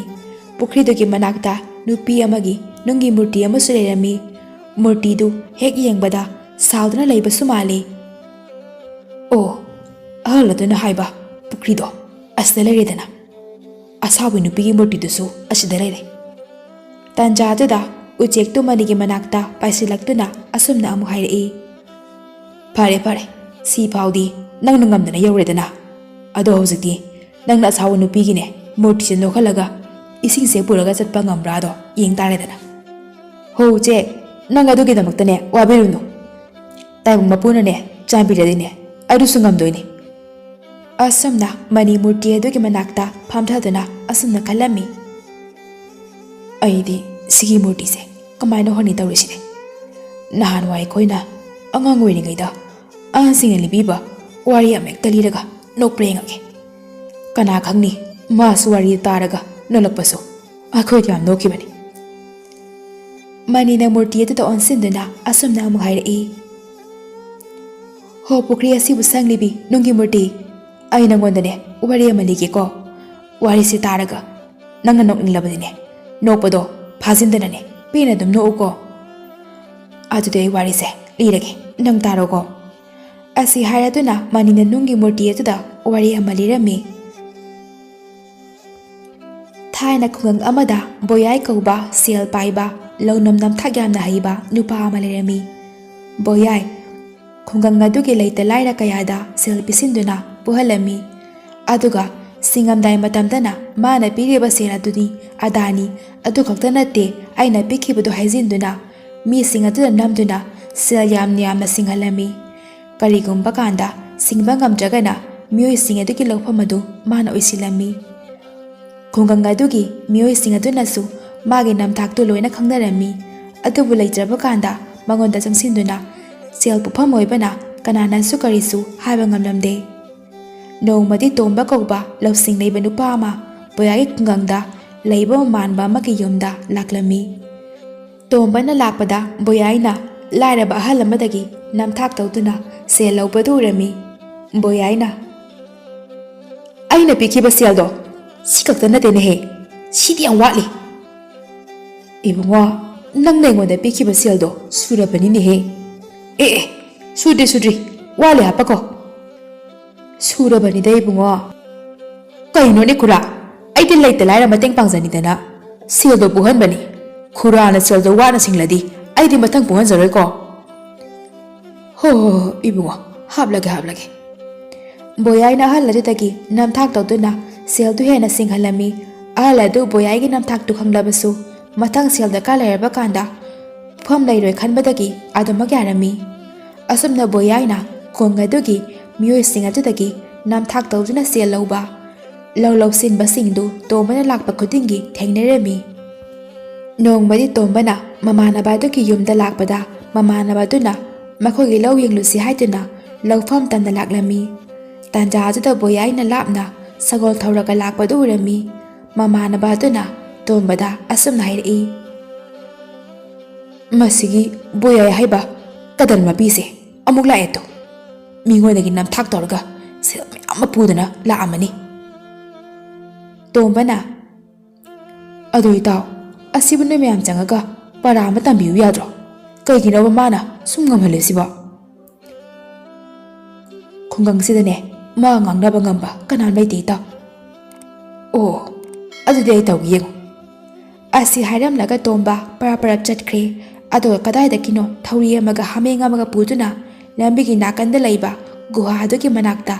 ꯄꯨꯈ꯭ꯔꯤꯗꯨꯒꯤ ꯃꯅꯥꯛꯇ ꯅꯨꯄꯤ ꯑꯃꯒꯤ ꯅꯨꯡꯒꯤ ꯃꯨꯔꯇꯤ ꯑꯃꯁꯨ ꯂꯩꯔꯝꯃꯤ꯫ ꯃꯨꯔꯇꯤꯗꯨ ꯍꯦꯛ ꯌꯦꯡꯕꯗ ꯁꯥꯎꯗꯨꯅ ꯂꯩꯕꯁꯨ ꯃꯥꯜꯂꯤ꯫ "ꯑꯣ, ꯑꯍꯜ ꯑꯗꯨꯅ ꯍꯥꯏꯕ ꯄꯨꯈ꯭ꯔꯤꯗꯣ ꯑꯁꯤꯗ ꯂꯩꯔꯦꯗꯅ꯫ ꯑꯁꯥꯎꯕꯤ ꯅꯨꯄꯤꯒꯤ ꯃꯨꯔꯇꯤꯗꯨꯁꯨ ꯑꯁꯤꯗ ꯂꯩꯔꯦ꯫" ꯇꯥꯟꯖꯥ ꯑꯗꯨꯗ ꯎꯆꯦꯛꯇꯨ ꯃꯅꯤꯒꯤ ꯃꯅꯥꯛꯇ ꯄꯥꯏꯁꯤꯜꯂꯛꯇꯨꯅ ꯑꯁꯨꯝꯅ ꯑꯃꯨꯛ ꯍꯥꯏꯔꯛꯏ, "ꯐꯔꯦ, ꯐꯔꯦ, ꯁꯤ ꯐꯥꯎꯗꯤ ꯅꯪꯅ ꯉꯝꯗꯅ ꯌꯧꯔꯦꯗꯅ꯫ ꯑꯗꯣ ꯍꯧꯖꯤꯛꯇꯤ ꯅꯪꯅ ꯑꯁꯥꯎꯕ ꯅꯨꯄꯤꯒꯤꯅꯦ ꯃꯨꯔꯇꯤꯁꯦ ꯅꯣꯛꯍꯜꯂꯒ ꯏꯁꯤꯡꯁꯦ ꯄꯨꯔꯒ ꯆꯠꯄ ꯉꯝꯕ꯭ꯔꯥꯗꯣ ꯌꯦꯡ ꯇꯥꯔꯦꯗꯅ꯫" "ꯍꯣ ꯎꯆꯦꯛ, ꯅꯪ ꯑꯗꯨꯒꯤꯗꯃꯛꯇꯅꯦ ꯋꯥꯕꯤꯔꯨꯅꯨ꯫ ꯇꯥꯏꯕꯪ ꯃꯄꯨꯅꯅꯦ ꯆꯥꯟꯕꯤꯔꯗꯤꯅꯦ ꯑꯗꯨꯁꯨ ꯉꯝꯗꯣꯏꯅꯤ꯫" ꯑꯁꯨꯝꯅ ꯃꯅꯤ ꯃꯨꯔꯇꯤ ꯑꯗꯨꯒꯤ ꯃꯅꯥꯛꯇ ꯐꯝꯊꯗꯨꯅ ꯑꯁꯨꯝꯅ ꯈꯜꯂꯝꯃꯤ, "ꯑꯩꯗꯤ ꯁꯤꯒꯤ ꯃꯨꯔꯇꯤꯁꯦ ꯀꯃꯥꯏꯅ ꯍꯣꯅꯤ ꯇꯧꯔꯤꯁꯤꯗꯤ? ꯅꯍꯥꯟꯋꯥꯏ ꯑꯩꯈꯣꯏꯅ ꯑꯉꯥꯡ ꯑꯣꯏꯔꯤꯉꯩꯗ ꯑꯍꯟꯁꯤꯡꯅ ꯂꯤꯕꯤꯕ ꯋꯥꯔꯤ ꯑꯃ ꯍꯦꯛꯇ ꯂꯤꯔꯒ ꯅꯣꯛꯄ꯭ꯔꯥ ꯌꯦꯡꯉꯒꯦ꯫ ꯀꯅꯥ ꯈꯪꯅꯤ, ꯃꯥꯁꯨ ꯋꯥꯔꯤ ꯇꯥꯔꯒ ꯅꯣꯛꯂꯛꯄꯁꯨ꯫" ꯑꯩꯈꯣꯏꯗꯤ ꯌꯥꯝ ꯅꯣꯛꯈꯤꯕꯅꯤ꯫ ꯃꯅꯤꯅ ꯃꯨꯔꯇꯤ ꯑꯗꯨꯗ ꯑꯣꯟꯁꯤꯟꯗꯨꯅ ꯑꯁꯨꯝꯅ ꯑꯃꯨꯛ ꯍꯥꯏꯔꯛꯏ, "ꯍꯣ ꯄꯨꯈ꯭ꯔꯤ ꯑꯁꯤꯕꯨ ꯁꯪꯂꯤꯕꯤ ꯅꯨꯡꯒꯤ ꯃꯨꯔꯇꯤ, ꯑꯩ ꯅꯪꯉꯣꯟꯗꯅꯦ ꯋꯥꯔꯤ ꯑꯃ ꯂꯤꯒꯦꯀꯣ꯫ ꯋꯥꯔꯤꯁꯤ ꯇꯥꯔꯒ ꯅꯪꯅ ꯅꯣꯛꯅꯤꯡꯂꯕꯗꯤꯅꯦ, ꯅꯣꯛꯄꯗꯣ ꯐꯥꯖꯤꯟꯗꯅꯅꯦ ꯄꯦꯟꯅ ꯑꯗꯨꯝ ꯅꯣꯛꯎꯀꯣ꯫ ꯑꯗꯨꯗꯤ ꯑꯩ ꯋꯥꯔꯤꯁꯦ ꯂꯤꯔꯒꯦ, ꯅꯪ ꯇꯥꯔꯣꯀꯣ꯫" ꯑꯁꯤ ꯍꯥꯏꯔꯗꯨꯅ ꯃꯅꯤꯅ ꯅꯨꯡꯒꯤ ꯃꯨꯔꯇꯤ ꯑꯗꯨꯗ ꯋꯥꯔꯤ ꯑꯃ ꯂꯤꯔꯝꯃꯤ꯫ ꯊꯥꯏꯅ ꯈꯨꯡꯒꯪ ꯑꯃꯗ ꯕꯣꯌꯥꯏ ꯀꯧꯕ ꯁꯦꯜ ꯄꯥꯏꯕ ꯂꯧꯅꯝ ꯅꯝꯊꯥꯛ ꯌꯥꯝꯅ ꯍꯩꯕ ꯅꯨꯄꯥ ꯑꯃ ꯂꯩꯔꯝꯃꯤ꯫ ꯕꯣꯌꯥꯏ ꯈꯨꯡꯒꯪ ꯑꯗꯨꯒꯤ ꯂꯩꯇ ꯂꯥꯏꯔ ꯀꯌꯥꯗ ꯁꯦꯜ ꯄꯤꯁꯤꯟꯗꯨꯅ ꯄꯨꯍꯜꯂꯝꯃꯤ꯫ ꯑꯗꯨꯒ ꯁꯤꯡꯉꯝꯗꯥꯏ ꯃꯇꯝꯗꯅ ꯃꯥꯅ ꯄꯤꯔꯤꯕ ꯁꯦꯜ ꯑꯗꯨꯅꯤ ꯑꯗꯥꯅꯤ, ꯑꯗꯨ ꯈꯛꯇ ꯅꯠꯇꯦ, ꯑꯩꯅ ꯄꯤꯈꯤꯕꯗꯨ ꯍꯥꯏꯖꯤꯟꯗꯨꯅ ꯃꯤꯁꯤꯡ ꯑꯗꯨꯗ ꯅꯝꯗꯨꯅ ꯁꯦꯜ ꯌꯥꯝꯅ ꯌꯥꯝꯅ ꯁꯤꯡꯍꯜꯂꯝꯃꯤ꯫ ꯀꯔꯤꯒꯨꯝꯕ ꯀꯥꯟꯗ ꯁꯤꯡꯕ ꯉꯝꯗ꯭ꯔꯒꯅ ꯃꯤꯑꯣꯏꯁꯤꯡ ꯑꯗꯨꯒꯤ ꯂꯧꯐꯝ ꯑꯗꯨ ꯃꯥꯅ ꯑꯣꯏꯁꯤꯜꯂꯝꯃꯤ꯫ ꯈꯨꯡꯒꯪ ꯑꯗꯨꯒꯤ ꯃꯤꯑꯣꯏꯁꯤꯡ ꯑꯗꯨꯅꯁꯨ ꯃꯥꯒꯤ ꯅꯝꯊꯥꯛꯇꯨ ꯂꯣꯏꯅ ꯈꯪꯅꯔꯝꯃꯤ꯫ ꯑꯗꯨꯕꯨ ꯂꯩꯇ꯭ꯔꯕ ꯀꯥꯟꯗ ꯃꯉꯣꯟꯗ ꯆꯪꯁꯤꯟꯗꯨꯅ ꯁꯦꯜ ꯄꯨꯐꯝ ꯑꯣꯏꯕꯅ ꯀꯅꯥꯅꯁꯨ ꯀꯔꯤꯁꯨ ꯍꯥꯏꯕ ꯉꯝꯂꯝꯗꯦ꯫ ꯅꯣꯡꯃꯗꯤ ꯇꯣꯝꯕ ꯀꯧꯕ ꯂꯧꯁꯤꯡ ꯂꯩꯕ ꯅꯨꯄꯥ ꯑꯃ ꯕꯣꯌꯥꯏꯒꯤ ꯈꯨꯡꯒꯪꯗ ꯂꯩꯕ ꯃꯥꯟꯕ ꯑꯃꯒꯤ ꯌꯨꯝꯗ ꯂꯥꯛꯂꯝꯃꯤ꯫ ꯇꯣꯝꯕꯅ ꯂꯥꯛꯄꯗ ꯕꯣꯌꯥꯏꯅ ꯂꯥꯏꯔꯕ ꯑꯍꯜ ꯑꯃꯗꯒꯤ ꯅꯝꯊꯥꯛ ꯇꯧꯗꯨꯅ ꯁꯦꯜ ꯂꯧꯕꯗꯨ ꯎꯔꯝꯃꯤ꯫ ꯕꯣꯌꯥꯏꯅ, "ꯑꯩꯅ ꯄꯤꯈꯤꯕ ꯁꯦꯜꯗꯣ ꯁꯤ ꯈꯛꯇ ꯅꯠꯇꯦꯅꯦꯍꯦ, ꯁꯤꯗꯤ ꯌꯥꯝ ꯋꯥꯠꯂꯤ꯫" "ꯏꯕꯨꯡꯉꯣ, ꯅꯪꯅ ꯑꯩꯉꯣꯟꯗ ꯄꯤꯈꯤꯕ ꯁꯦꯜꯗꯣ ꯁꯨꯔꯕꯅꯤꯅꯦꯍꯦ꯫" "ꯑꯦ ꯑꯦ, ꯁꯨꯗ꯭ꯔꯤ ꯁꯨꯗ꯭ꯔꯤ, ꯋꯥꯠꯂꯤ ꯍꯥꯞꯄꯀꯣ꯫" "ꯁꯨꯔꯕꯅꯤꯗ ꯏꯕꯨꯡꯉꯣ꯫" "ꯀꯩꯅꯣꯅꯦ ꯈꯨꯔꯥ, ꯑꯩꯗꯤ ꯂꯩꯇ ꯂꯥꯏꯔ ꯃꯇꯦꯡ ꯄꯥꯡꯖꯅꯤꯗꯅ ꯁꯦꯜꯗꯣ ꯄꯨꯍꯟꯕꯅꯤ꯫ ꯈꯨꯔꯥꯅ ꯁꯦꯜꯗꯣ ꯋꯥꯅ ꯁꯤꯡꯂꯗꯤ ꯑꯩꯗꯤ ꯃꯊꯪ ꯄꯨꯍꯟꯖꯔꯣꯏꯀꯣ꯫" "ꯍꯣ ꯍꯣ ꯍꯣ, ꯏꯕꯨꯡꯉꯣ, ꯍꯥꯞꯂꯒꯦ ꯍꯥꯞꯂꯒꯦ꯫" ꯕꯣꯌꯥꯏꯅ ꯑꯍꯜ ꯑꯗꯨꯗꯒꯤ ꯅꯝꯊꯥꯛ ꯇꯧꯗꯨꯅ ꯁꯦꯜꯗꯨ ꯍꯦꯟꯅ ꯁꯤꯡꯍꯜꯂꯝꯃꯤ꯫ ꯑꯍꯜ ꯑꯗꯨ ꯕꯣꯌꯥꯏꯒꯤ ꯅꯝꯊꯥꯛꯇꯨ ꯈꯪꯂꯕꯁꯨ ꯃꯊꯪ ꯁꯦꯜ ꯗꯔꯀꯥꯔ ꯂꯩꯔꯕ ꯀꯥꯟꯗ ꯄꯨꯐꯝ ꯂꯩꯔꯣꯏ ꯈꯟꯕꯗꯒꯤ ꯑꯗꯨꯃꯛ ꯌꯥꯔꯝꯃꯤ꯫ ꯑꯁꯨꯝꯅ ꯕꯣꯌꯥꯏꯅ ꯈꯨꯡꯒꯪ ꯑꯗꯨꯒꯤ ꯃꯤꯑꯣꯏꯁꯤꯡ ꯑꯗꯨꯗꯒꯤ ꯅꯝꯊꯥꯛ ꯇꯧꯗꯨꯅ ꯁꯦꯜ ꯂꯧꯕ ꯂꯧ ꯂꯧꯁꯤꯟꯕꯁꯤꯡꯗꯨ ꯇꯣꯝꯕꯅ ꯂꯥꯛꯄ ꯈꯨꯗꯤꯡꯒꯤ ꯊꯦꯡꯅꯔꯝꯃꯤ꯫ ꯅꯣꯡꯃꯗꯤ ꯇꯣꯝꯕꯅ ꯃꯃꯥꯟꯅꯕ ꯑꯗꯨꯒꯤ ꯌꯨꯝꯗ ꯂꯥꯛꯄꯗ ꯃꯃꯥꯟꯅꯕ ꯑꯗꯨꯅ ꯃꯈꯣꯏꯒꯤ ꯂꯧ ꯌꯦꯡꯂꯨꯁꯤ ꯍꯥꯏꯗꯨꯅ ꯂꯧꯐꯝ ꯇꯝꯅ ꯂꯥꯛꯂꯝꯃꯤ꯫ ꯇꯥꯟꯖꯥ ꯑꯗꯨꯗ ꯕꯣꯌꯥꯏꯅ ꯂꯥꯞꯅ ꯁꯒꯣꯜ ꯊꯧꯔꯒ ꯂꯥꯛꯄꯗꯨ ꯎꯔꯝꯃꯤ꯫ ꯃꯃꯥꯟꯅꯕ ꯑꯗꯨꯅ ꯇꯣꯝꯕꯗ ꯑꯁꯨꯝꯅ ꯍꯥꯏꯔꯛꯏ, "ꯃꯁꯤꯒꯤ ꯕꯣꯌꯥꯏ ꯍꯥꯏꯕ ꯀꯗꯔ ꯃꯄꯤꯁꯦ ꯑꯃꯨꯛ ꯂꯥꯛꯑꯦ ꯇꯣ꯫ ꯃꯤꯉꯣꯟꯗꯒꯤ ꯅꯝꯊꯥꯛ ꯇꯧꯔꯒ ꯁꯦꯜ ꯃꯌꯥꯝ ꯑꯃ ꯄꯨꯗꯨꯅ ꯂꯥꯛꯑꯝꯃꯅꯤ꯫" ꯇꯣꯝꯕꯅ, "ꯑꯗꯣ ꯏꯇꯥꯎ, ꯑꯁꯤꯕꯨ ꯅꯣꯏ ꯃꯌꯥꯝ ꯆꯪꯉꯒ ꯄꯔꯥ ꯑꯃ ꯇꯝꯕꯤꯌꯨ ꯌꯥꯗ꯭ꯔꯣ? ꯀꯩꯒꯤꯅꯣꯕ ꯃꯥꯅ ꯁꯨꯝ ꯉꯝꯍꯜꯂꯤꯁꯤꯕꯣ?" ꯈꯨꯡꯒꯪꯁꯤꯗꯅꯦ ꯃꯥ ꯉꯥꯡꯅꯕ ꯉꯝꯕ ꯀꯅꯥꯝ ꯂꯩꯇꯦ, ꯏꯇꯥꯎ꯫ ꯑꯣ, ꯑꯗꯨꯗꯤ ꯑꯩ ꯇꯧꯒꯦ, ꯌꯦꯡꯉꯨ꯫ ꯑꯁꯤ ꯍꯥꯏꯔꯝꯂꯒ ꯇꯣꯝꯕ ꯄꯔꯞ ꯄꯔꯞ ꯆꯠꯈ꯭ꯔꯦ꯫ ꯑꯗꯨꯒ ꯀꯗꯥꯏꯗꯒꯤꯅꯣ ꯊꯧꯔꯤ ꯑꯃꯒ ꯍꯥꯃꯦꯡ ꯑꯃꯒ ꯄꯨꯗꯨꯅ ꯂꯝꯕꯤꯒꯤ ꯅꯥꯀꯟꯗ ꯂꯩꯕ ꯒꯨꯍꯥ ꯑꯗꯨꯒꯤ ꯃꯅꯥꯛꯇ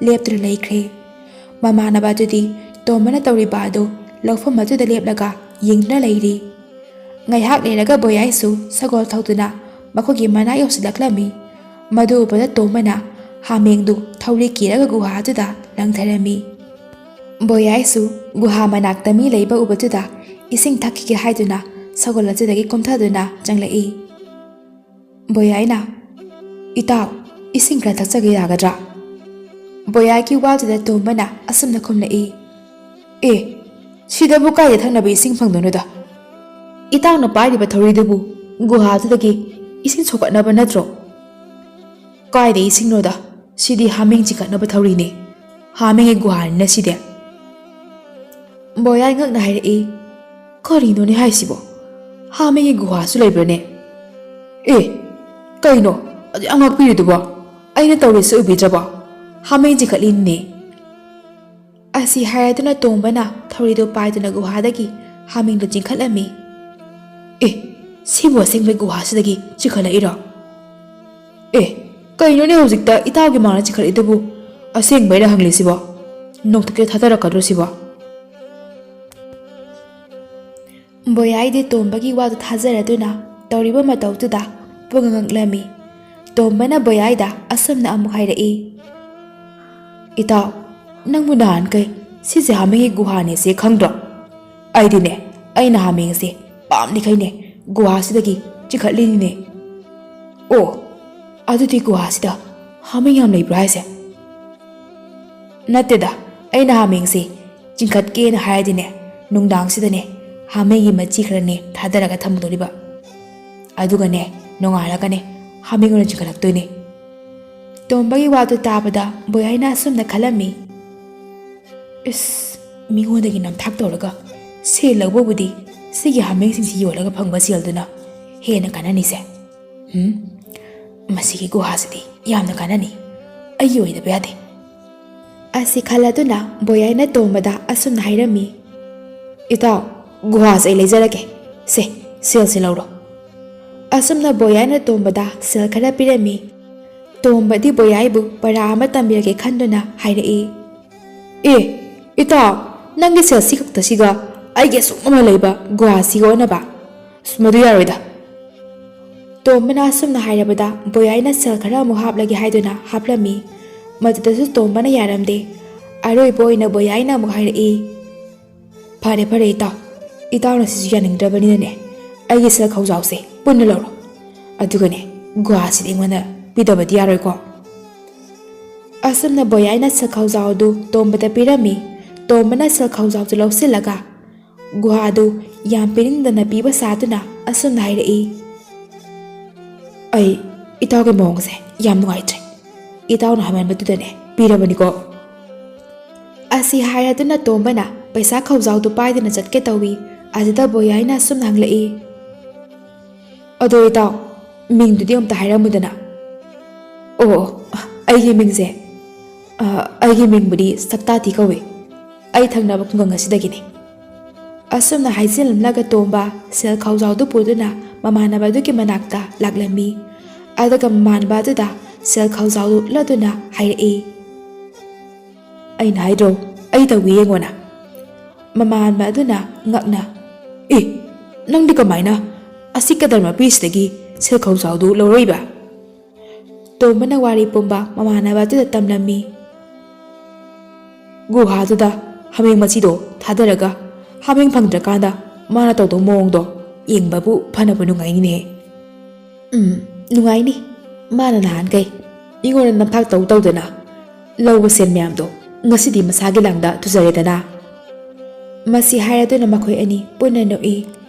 ꯂꯦꯞꯇꯨꯅ ꯂꯩꯈ꯭ꯔꯦ꯫ ꯃꯃꯥꯟꯅꯕ ꯑꯗꯨꯗꯤ ꯇꯣꯝꯕꯅ ꯇꯧꯔꯤꯕ ꯑꯗꯨ ꯂꯧꯐꯝ ꯑꯗꯨꯗ ꯂꯦꯞꯂꯒ ꯌꯦꯡꯗꯨꯅ ꯂꯩꯔꯤ꯫ ꯉꯥꯏꯍꯥꯛ ꯂꯩꯔꯒ ꯕꯣꯌꯥꯏꯁꯨ ꯁꯒꯣꯜ ꯊꯧꯗꯨꯅ ꯃꯈꯣꯏꯒꯤ ꯃꯅꯥꯛ ꯌꯧꯁꯤꯜꯂꯛꯂꯝꯃꯤ꯫ ꯃꯗꯨ ꯎꯕꯗ ꯇꯣꯝꯕꯅ ꯍꯥꯃꯦꯡꯗꯨ ꯊꯧꯔꯤ ꯀꯤꯔꯒ ꯒꯨꯍꯥ ꯑꯗꯨꯗ ꯂꯪꯊꯔꯝꯃꯤ꯫ ꯕꯣꯌꯥꯏꯁꯨ ꯒꯨꯍꯥ ꯃꯅꯥꯛꯇ ꯃꯤ ꯂꯩꯕ ꯎꯕꯗꯨꯗ ꯏꯁꯤꯡ ꯊꯛꯈꯤꯒꯦ ꯍꯥꯏꯗꯨꯅ ꯁꯒꯣꯜ ꯑꯗꯨꯗꯒꯤ ꯀꯨꯝꯊꯗꯨꯅ ꯆꯪꯂꯛꯏ꯫ ꯕꯣꯌꯥꯏꯅ, "ꯏꯇꯥꯎ, ꯏꯁꯤꯡ ꯈꯔ ꯊꯛꯆꯒꯦ ꯌꯥꯒꯗ꯭ꯔꯥ?" ꯕꯣꯌꯥꯏꯒꯤ ꯋꯥꯗꯨꯗ ꯇꯣꯝꯕꯅ ꯑꯁꯨꯝꯅ ꯈꯨꯝꯂꯛꯏ, "ꯑꯦ, ꯁꯤꯗꯕꯨ ꯀꯥꯏꯗ ꯊꯛꯅꯕ ꯏꯁꯤꯡ ꯐꯪꯗꯣꯏꯅꯣꯗ? ꯏꯇꯥꯎꯅ ꯄꯥꯏꯔꯤꯕ ꯊꯧꯔꯤꯗꯨꯕꯨ ꯒꯨꯍꯥꯗꯨꯗꯒꯤ ꯏꯁꯤꯡ ꯁꯣꯛꯀꯠꯅꯕ ꯅꯠꯇ꯭ꯔꯣ?" "ꯀꯥꯏꯗ ꯏꯁꯤꯡꯅꯣꯗ? ꯁꯤꯗꯤ ꯍꯥꯃꯦꯡ ꯆꯤꯡꯈꯠꯅꯕ ꯊꯧꯔꯤꯅꯦ꯫ ꯍꯥꯃꯦꯡꯒꯤ ꯒꯨꯍꯥꯅꯤꯅ ꯁꯤꯗꯤ꯫" ꯕꯣꯌꯥꯏ ꯉꯛꯅ ꯍꯥꯏꯔꯛꯏ, "ꯀꯔꯤꯅꯣꯅꯦ ꯍꯥꯏꯁꯤꯕꯣ? ꯍꯥꯃꯦꯡꯒꯤ ꯒꯨꯍꯥꯁꯨ ꯂꯩꯕ꯭ꯔꯅꯦ?" "ꯑꯦ, ꯀꯩꯅꯣ ꯑꯗꯨ ꯌꯥꯝ ꯉꯛꯄꯤꯔꯤꯗꯨꯕꯣ? ꯑꯩꯅ ꯇꯧꯔꯤꯁꯦ ꯎꯕꯤꯗ꯭ꯔꯕꯣ? ꯍꯥꯃꯦꯡ ꯆꯤꯡꯈꯠꯂꯤꯅꯤꯅꯦ꯫" ꯑꯁꯤ ꯍꯥꯏꯔꯗꯨꯅ ꯇꯣꯝꯕꯅ ꯊꯧꯔꯤꯗꯨ ꯄꯥꯏꯗꯨꯅ ꯒꯨꯍꯥꯗꯒꯤ ꯍꯥꯃꯦꯡꯗꯨ ꯆꯤꯡꯈꯠꯂꯝꯃꯤ꯫ "ꯑꯦ, ꯁꯤꯕꯨ ꯑꯁꯦꯡꯕꯩ ꯒꯨꯍꯥꯁꯤꯗꯒꯤ ꯆꯤꯡꯈꯠꯂꯛꯏꯔꯣ? ꯑꯦ, ꯀꯩꯅꯣꯅꯦ ꯍꯧꯖꯤꯛꯇ ꯏꯇꯥꯎꯒꯤ ꯃꯥꯡꯗ ꯆꯤꯡꯈꯠꯂꯛꯏꯗꯨꯕꯨ? ꯑꯁꯦꯡꯕꯩꯔ ꯍꯪꯂꯤꯁꯤꯕꯣ? ꯅꯣꯡꯊꯛꯇ ꯊꯥꯗꯔꯛꯀꯗ꯭ꯔꯣ ꯁꯤꯕꯣ?" ꯕꯣꯌꯥꯏꯗꯤ ꯇꯣꯝꯕꯒꯤ ꯋꯥꯗꯨ ꯊꯥꯖꯔꯗꯨꯅ ꯇꯧꯔꯤꯕ ꯃꯇꯧꯗꯨꯗ ꯄꯨꯡꯉꯛ ꯉꯛꯂꯝꯃꯤ꯫ ꯇꯣꯝꯕꯅ ꯕꯣꯌꯥꯏꯗ ꯑꯁꯨꯝꯅ ꯑꯃꯨꯛ ꯍꯥꯏꯔꯛꯏ, "ꯏꯇꯥꯎ, ꯅꯪꯕꯨ ꯅꯍꯥꯟꯈꯩ ꯁꯤꯁꯦ ꯍꯥꯃꯦꯡꯒꯤ ꯒꯨꯍꯥꯅꯦꯁꯦ ꯈꯪꯗ꯭ꯔꯣ? ꯑꯩꯗꯤꯅꯦ, ꯑꯩꯅ ꯍꯥꯃꯦꯡꯁꯦ ꯄꯥꯝꯂꯤꯈꯩꯅꯦ ꯒꯨꯍꯥꯁꯤꯗꯒꯤ ꯆꯤꯡꯈꯠꯂꯤꯅꯤꯅꯦ꯫" "ꯑꯣ, ꯑꯗꯨꯗꯤ ꯒꯨꯍꯥꯁꯤꯗ ꯍꯥꯃꯦꯡ ꯌꯥꯝ ꯂꯩꯕ꯭ꯔꯥ ꯍꯥꯏꯁꯦ?" "ꯅꯠꯇꯦꯗ, ꯑꯩꯅ ꯍꯥꯃꯦꯡꯁꯦ ꯆꯤꯡꯈꯠꯀꯦꯅ ꯍꯥꯏꯔꯗꯤꯅꯦ, ꯅꯨꯡꯗꯥꯡꯁꯤꯗꯅꯦ ꯍꯥꯃꯦꯡꯒꯤ ꯃꯆꯤ ꯈꯔꯅꯦ ꯊꯥꯗꯔꯒ ꯊꯝꯗꯣꯔꯤꯕ꯫ ꯑꯗꯨꯒꯅꯦ ꯅꯣꯡꯉꯥꯜꯂꯒꯅꯦ ꯍꯥꯃꯦꯡ ꯑꯣꯏꯅ ꯆꯤꯡꯈꯠꯂꯛꯇꯣꯏꯅꯦ꯫" ꯇꯣꯝꯕꯒꯤ ꯋꯥꯗꯨ ꯇꯥꯕꯗ ꯕꯣꯌꯥꯏꯅ ꯑꯁꯨꯝꯅ ꯈꯜꯂꯝꯃꯤ, "ꯏꯁ, ꯃꯤꯉꯣꯟꯗꯒꯤ ꯅꯝꯊꯥꯛ ꯇꯧꯔꯒ ꯁꯦꯜ ꯂꯧꯕꯕꯨꯗꯤ ꯁꯤꯒꯤ ꯍꯥꯃꯦꯡꯁꯤꯡꯁꯤ ꯌꯣꯜꯂꯒ ꯐꯪꯕ ꯁꯦꯜꯗꯨꯅ ꯍꯦꯟꯅ ꯀꯥꯟꯅꯅꯤꯁꯦ꯫ ꯎꯝ, ꯃꯁꯤꯒꯤ ꯒꯨꯍꯥꯁꯤꯗꯤ ꯌꯥꯝꯅ ꯀꯥꯟꯅꯅꯤ꯫ ꯑꯩꯒꯤ ꯑꯣꯏꯗꯕ ꯌꯥꯗꯦ꯫ ꯑꯁꯤ ꯈꯜꯂꯗꯨꯅ ꯕꯣꯌꯥꯏꯅ ꯇꯣꯝꯕꯗ ꯑꯁꯨꯝꯅ ꯍꯥꯏꯔꯝꯃꯤ, "ꯏꯇꯥꯎ, ꯒꯨꯍꯥꯁꯦ ꯑꯩ ꯂꯩꯖꯔꯒꯦ꯫ ꯁꯦ, ꯁꯦꯜꯁꯦ ꯂꯧꯔꯣ"꯫ ꯑꯁꯨꯝꯅ ꯕꯣꯌꯥꯏꯅ ꯇꯣꯝꯕꯗ ꯁꯦꯜ ꯈꯔ ꯄꯤꯔꯝꯃꯤ꯫ ꯇꯣꯝꯕꯗꯤ ꯕꯣꯌꯥꯏꯕꯨ ꯄꯔꯥ ꯑꯃ ꯇꯝꯕꯤꯔꯒꯦ ꯈꯟꯗꯨꯅ ꯍꯥꯏꯔꯛꯏ, "ꯑꯦ, ꯏꯇꯥꯎ, ꯅꯪꯒꯤ ꯁꯦꯜꯁꯤ ꯈꯛꯇꯁꯤꯒ ꯑꯩꯒꯤ ꯑꯁꯨꯛ ꯑꯃ ꯂꯩꯕ ꯒꯨꯍꯥꯁꯤꯒ ꯑꯣꯟꯅꯕ? ꯑꯁ, ꯃꯗꯨ ꯌꯥꯔꯣꯏꯗ"꯫ ꯇꯣꯝꯕꯅ ꯑꯁꯨꯝꯅ ꯍꯥꯏꯔꯕꯗ ꯕꯣꯌꯥꯏꯅ ꯁꯦꯜ ꯈꯔ ꯑꯃꯨꯛ ꯍꯥꯞꯂꯒꯦ ꯍꯥꯏꯗꯨꯅ ꯍꯥꯞꯂꯝꯃꯤ꯫ ꯃꯗꯨꯗꯁꯨ ꯇꯣꯝꯕꯅ ꯌꯥꯔꯝꯗꯦ꯫ ꯑꯔꯣꯏꯕ ꯑꯣꯏꯅ ꯕꯣꯌꯥꯏꯅ ꯑꯃꯨꯛ ꯍꯥꯏꯔꯛꯏ, "ꯐꯔꯦ, ꯐꯔꯦ, ꯏꯇꯥꯎ꯫ ꯏꯇꯥꯎꯅ ꯁꯤꯁꯨ ꯌꯥꯅꯤꯡꯗ꯭ꯔꯕꯅꯤꯅꯅꯦ, ꯑꯩꯒꯤ ꯁꯦꯜ ꯈꯧꯖꯥꯎꯁꯦ ꯄꯨꯟꯅ ꯂꯧꯔꯣ꯫ ꯑꯗꯨꯒꯅꯦ, ꯒꯨꯍꯥꯁꯤꯗꯤ ꯑꯩꯉꯣꯟꯗ ꯄꯤꯗꯕꯗꯤ ꯌꯥꯔꯣꯏꯀꯣ"꯫ ꯑꯁꯨꯝꯅ ꯕꯣꯌꯥꯏꯅ ꯁꯦꯜ ꯈꯧꯖꯥꯎ ꯑꯗꯨ ꯇꯣꯝꯕꯗ ꯄꯤꯔꯝꯃꯤ꯫ ꯇꯣꯝꯕꯅ ꯁꯦꯜ ꯈꯧꯖꯥꯎꯗꯨ ꯂꯧꯁꯤꯜꯂꯒ ꯒꯨꯍꯥꯗꯨ ꯌꯥꯝ ꯄꯤꯅꯤꯡꯗꯅ ꯄꯤꯕ ꯁꯥꯗꯨꯅ ꯑꯁꯨꯝꯅ ꯍꯥꯏꯔꯛꯏ, "ꯑꯩ ꯏꯇꯥꯎꯒꯤ ꯃꯑꯣꯡꯁꯦ ꯌꯥꯝ ꯅꯨꯡꯉꯥꯏꯇ꯭ꯔꯦ꯫ ꯏꯇꯥꯎꯅ ꯍꯥꯏꯃꯟꯕꯗꯨꯗꯅꯦ ꯄꯤꯔꯕꯅꯤꯀꯣ"꯫ ꯑꯁꯤ ꯍꯥꯏꯔꯗꯨꯅ ꯇꯣꯝꯕꯅ ꯄꯩꯁꯥ ꯈꯧꯖꯥꯎꯗꯨ ꯄꯥꯏꯗꯨꯅ ꯆꯠꯀꯦ ꯇꯧꯏ꯫ ꯑꯗꯨꯗ ꯕꯣꯌꯥꯏꯅ ꯑꯁꯨꯝꯅ ꯍꯪꯂꯛꯏ, "ꯑꯗꯣ ꯏꯇꯥꯎ, ꯃꯤꯡꯗꯨꯗꯤ ꯑꯝꯇ ꯍꯥꯏꯔꯝꯃꯨꯗꯅ"꯫ "ꯑꯣ, ꯑꯣ, ꯑꯩꯒꯤ ꯃꯤꯡꯁꯦ, ꯑ, ꯑꯩꯒꯤ ꯃꯤꯡꯕꯨꯗꯤ ꯁꯛꯇꯥꯊꯤ ꯀꯧꯏ꯫ ꯑꯩ ꯊꯪꯅꯕ ꯈꯨꯡꯒꯪ ꯑꯁꯤꯗꯒꯤꯅꯤ"꯫ ꯑꯁꯨꯝꯅ ꯍꯥꯏꯖꯤꯜꯂꯝꯂꯒ ꯇꯣꯝꯕ ꯁꯦꯜ ꯈꯧꯖꯥꯎꯗꯨ ꯄꯨꯗꯨꯅ ꯃꯃꯥꯟꯅꯕ ꯑꯗꯨꯒꯤ ꯃꯅꯥꯛꯇ ꯂꯥꯛꯂꯝꯃꯤ꯫ ꯑꯗꯨꯒ ꯃꯃꯥꯟꯅꯕ ꯑꯗꯨꯗ ꯁꯦꯜ ꯈꯧꯖꯥꯎꯗꯨ ꯎꯠꯂꯗꯨꯅ ꯍꯥꯏꯔꯛꯏ, "ꯑꯩꯅ ꯍꯥꯏꯗ꯭ꯔꯣ, ꯑꯩ ꯇꯧꯒꯦ ꯌꯦꯡꯉꯣꯅ"꯫ ꯃꯃꯥꯟꯅꯕ ꯑꯗꯨꯅ ꯉꯛꯅ, "ꯑꯦ, ꯅꯪꯗꯤ ꯀꯃꯥꯏꯅ ꯑꯁꯤ ꯀꯗꯔ ꯃꯄꯤꯁꯤꯗꯒꯤ ꯁꯦꯜ ꯈꯧꯖꯥꯎꯗꯨ ꯂꯧꯔꯛꯏꯕ?" ꯇꯣꯝꯕꯅ ꯋꯥꯔꯤ ꯄꯨꯝꯕ ꯃꯃꯥꯟꯅꯕ ꯑꯗꯨꯗ ꯇꯝꯂꯝꯃꯤ꯫ "ꯒꯨꯍꯥꯗꯨꯗ ꯍꯥꯃꯦꯡ ꯃꯆꯤꯗꯣ ꯊꯥꯗꯔꯒ ꯍꯥꯃꯦꯡ ꯐꯪꯗ꯭ꯔꯀꯥꯟꯗ ꯃꯥꯅ ꯇꯧꯗꯧ ꯃꯑꯣꯡꯗꯣ ꯌꯦꯡꯕꯕꯨ ꯐꯅꯕ ꯅꯨꯡꯉꯥꯏꯅꯤꯅꯦ"꯫ "ꯎꯝ, ꯅꯨꯡꯉꯥꯏꯅꯤ꯫ ꯃꯥꯅ ꯅꯍꯥꯟꯈꯩ ꯑꯩꯉꯣꯟꯗ ꯅꯝꯊꯥꯛ ꯇꯧ ꯇꯧꯗꯅ ꯂꯧꯕ ꯁꯦꯟ ꯃꯌꯥꯝꯗꯣ ꯉꯁꯤꯗꯤ ꯃꯁꯥꯒꯤ ꯂꯥꯡꯗ ꯊꯨꯖꯔꯦꯗꯅ"꯫ ꯃꯁꯤ ꯍꯥꯏꯔꯗꯨꯅ ꯃꯈꯣꯏ ꯑꯅꯤ ꯄꯨꯟꯅ ꯅꯣꯛꯏ꯫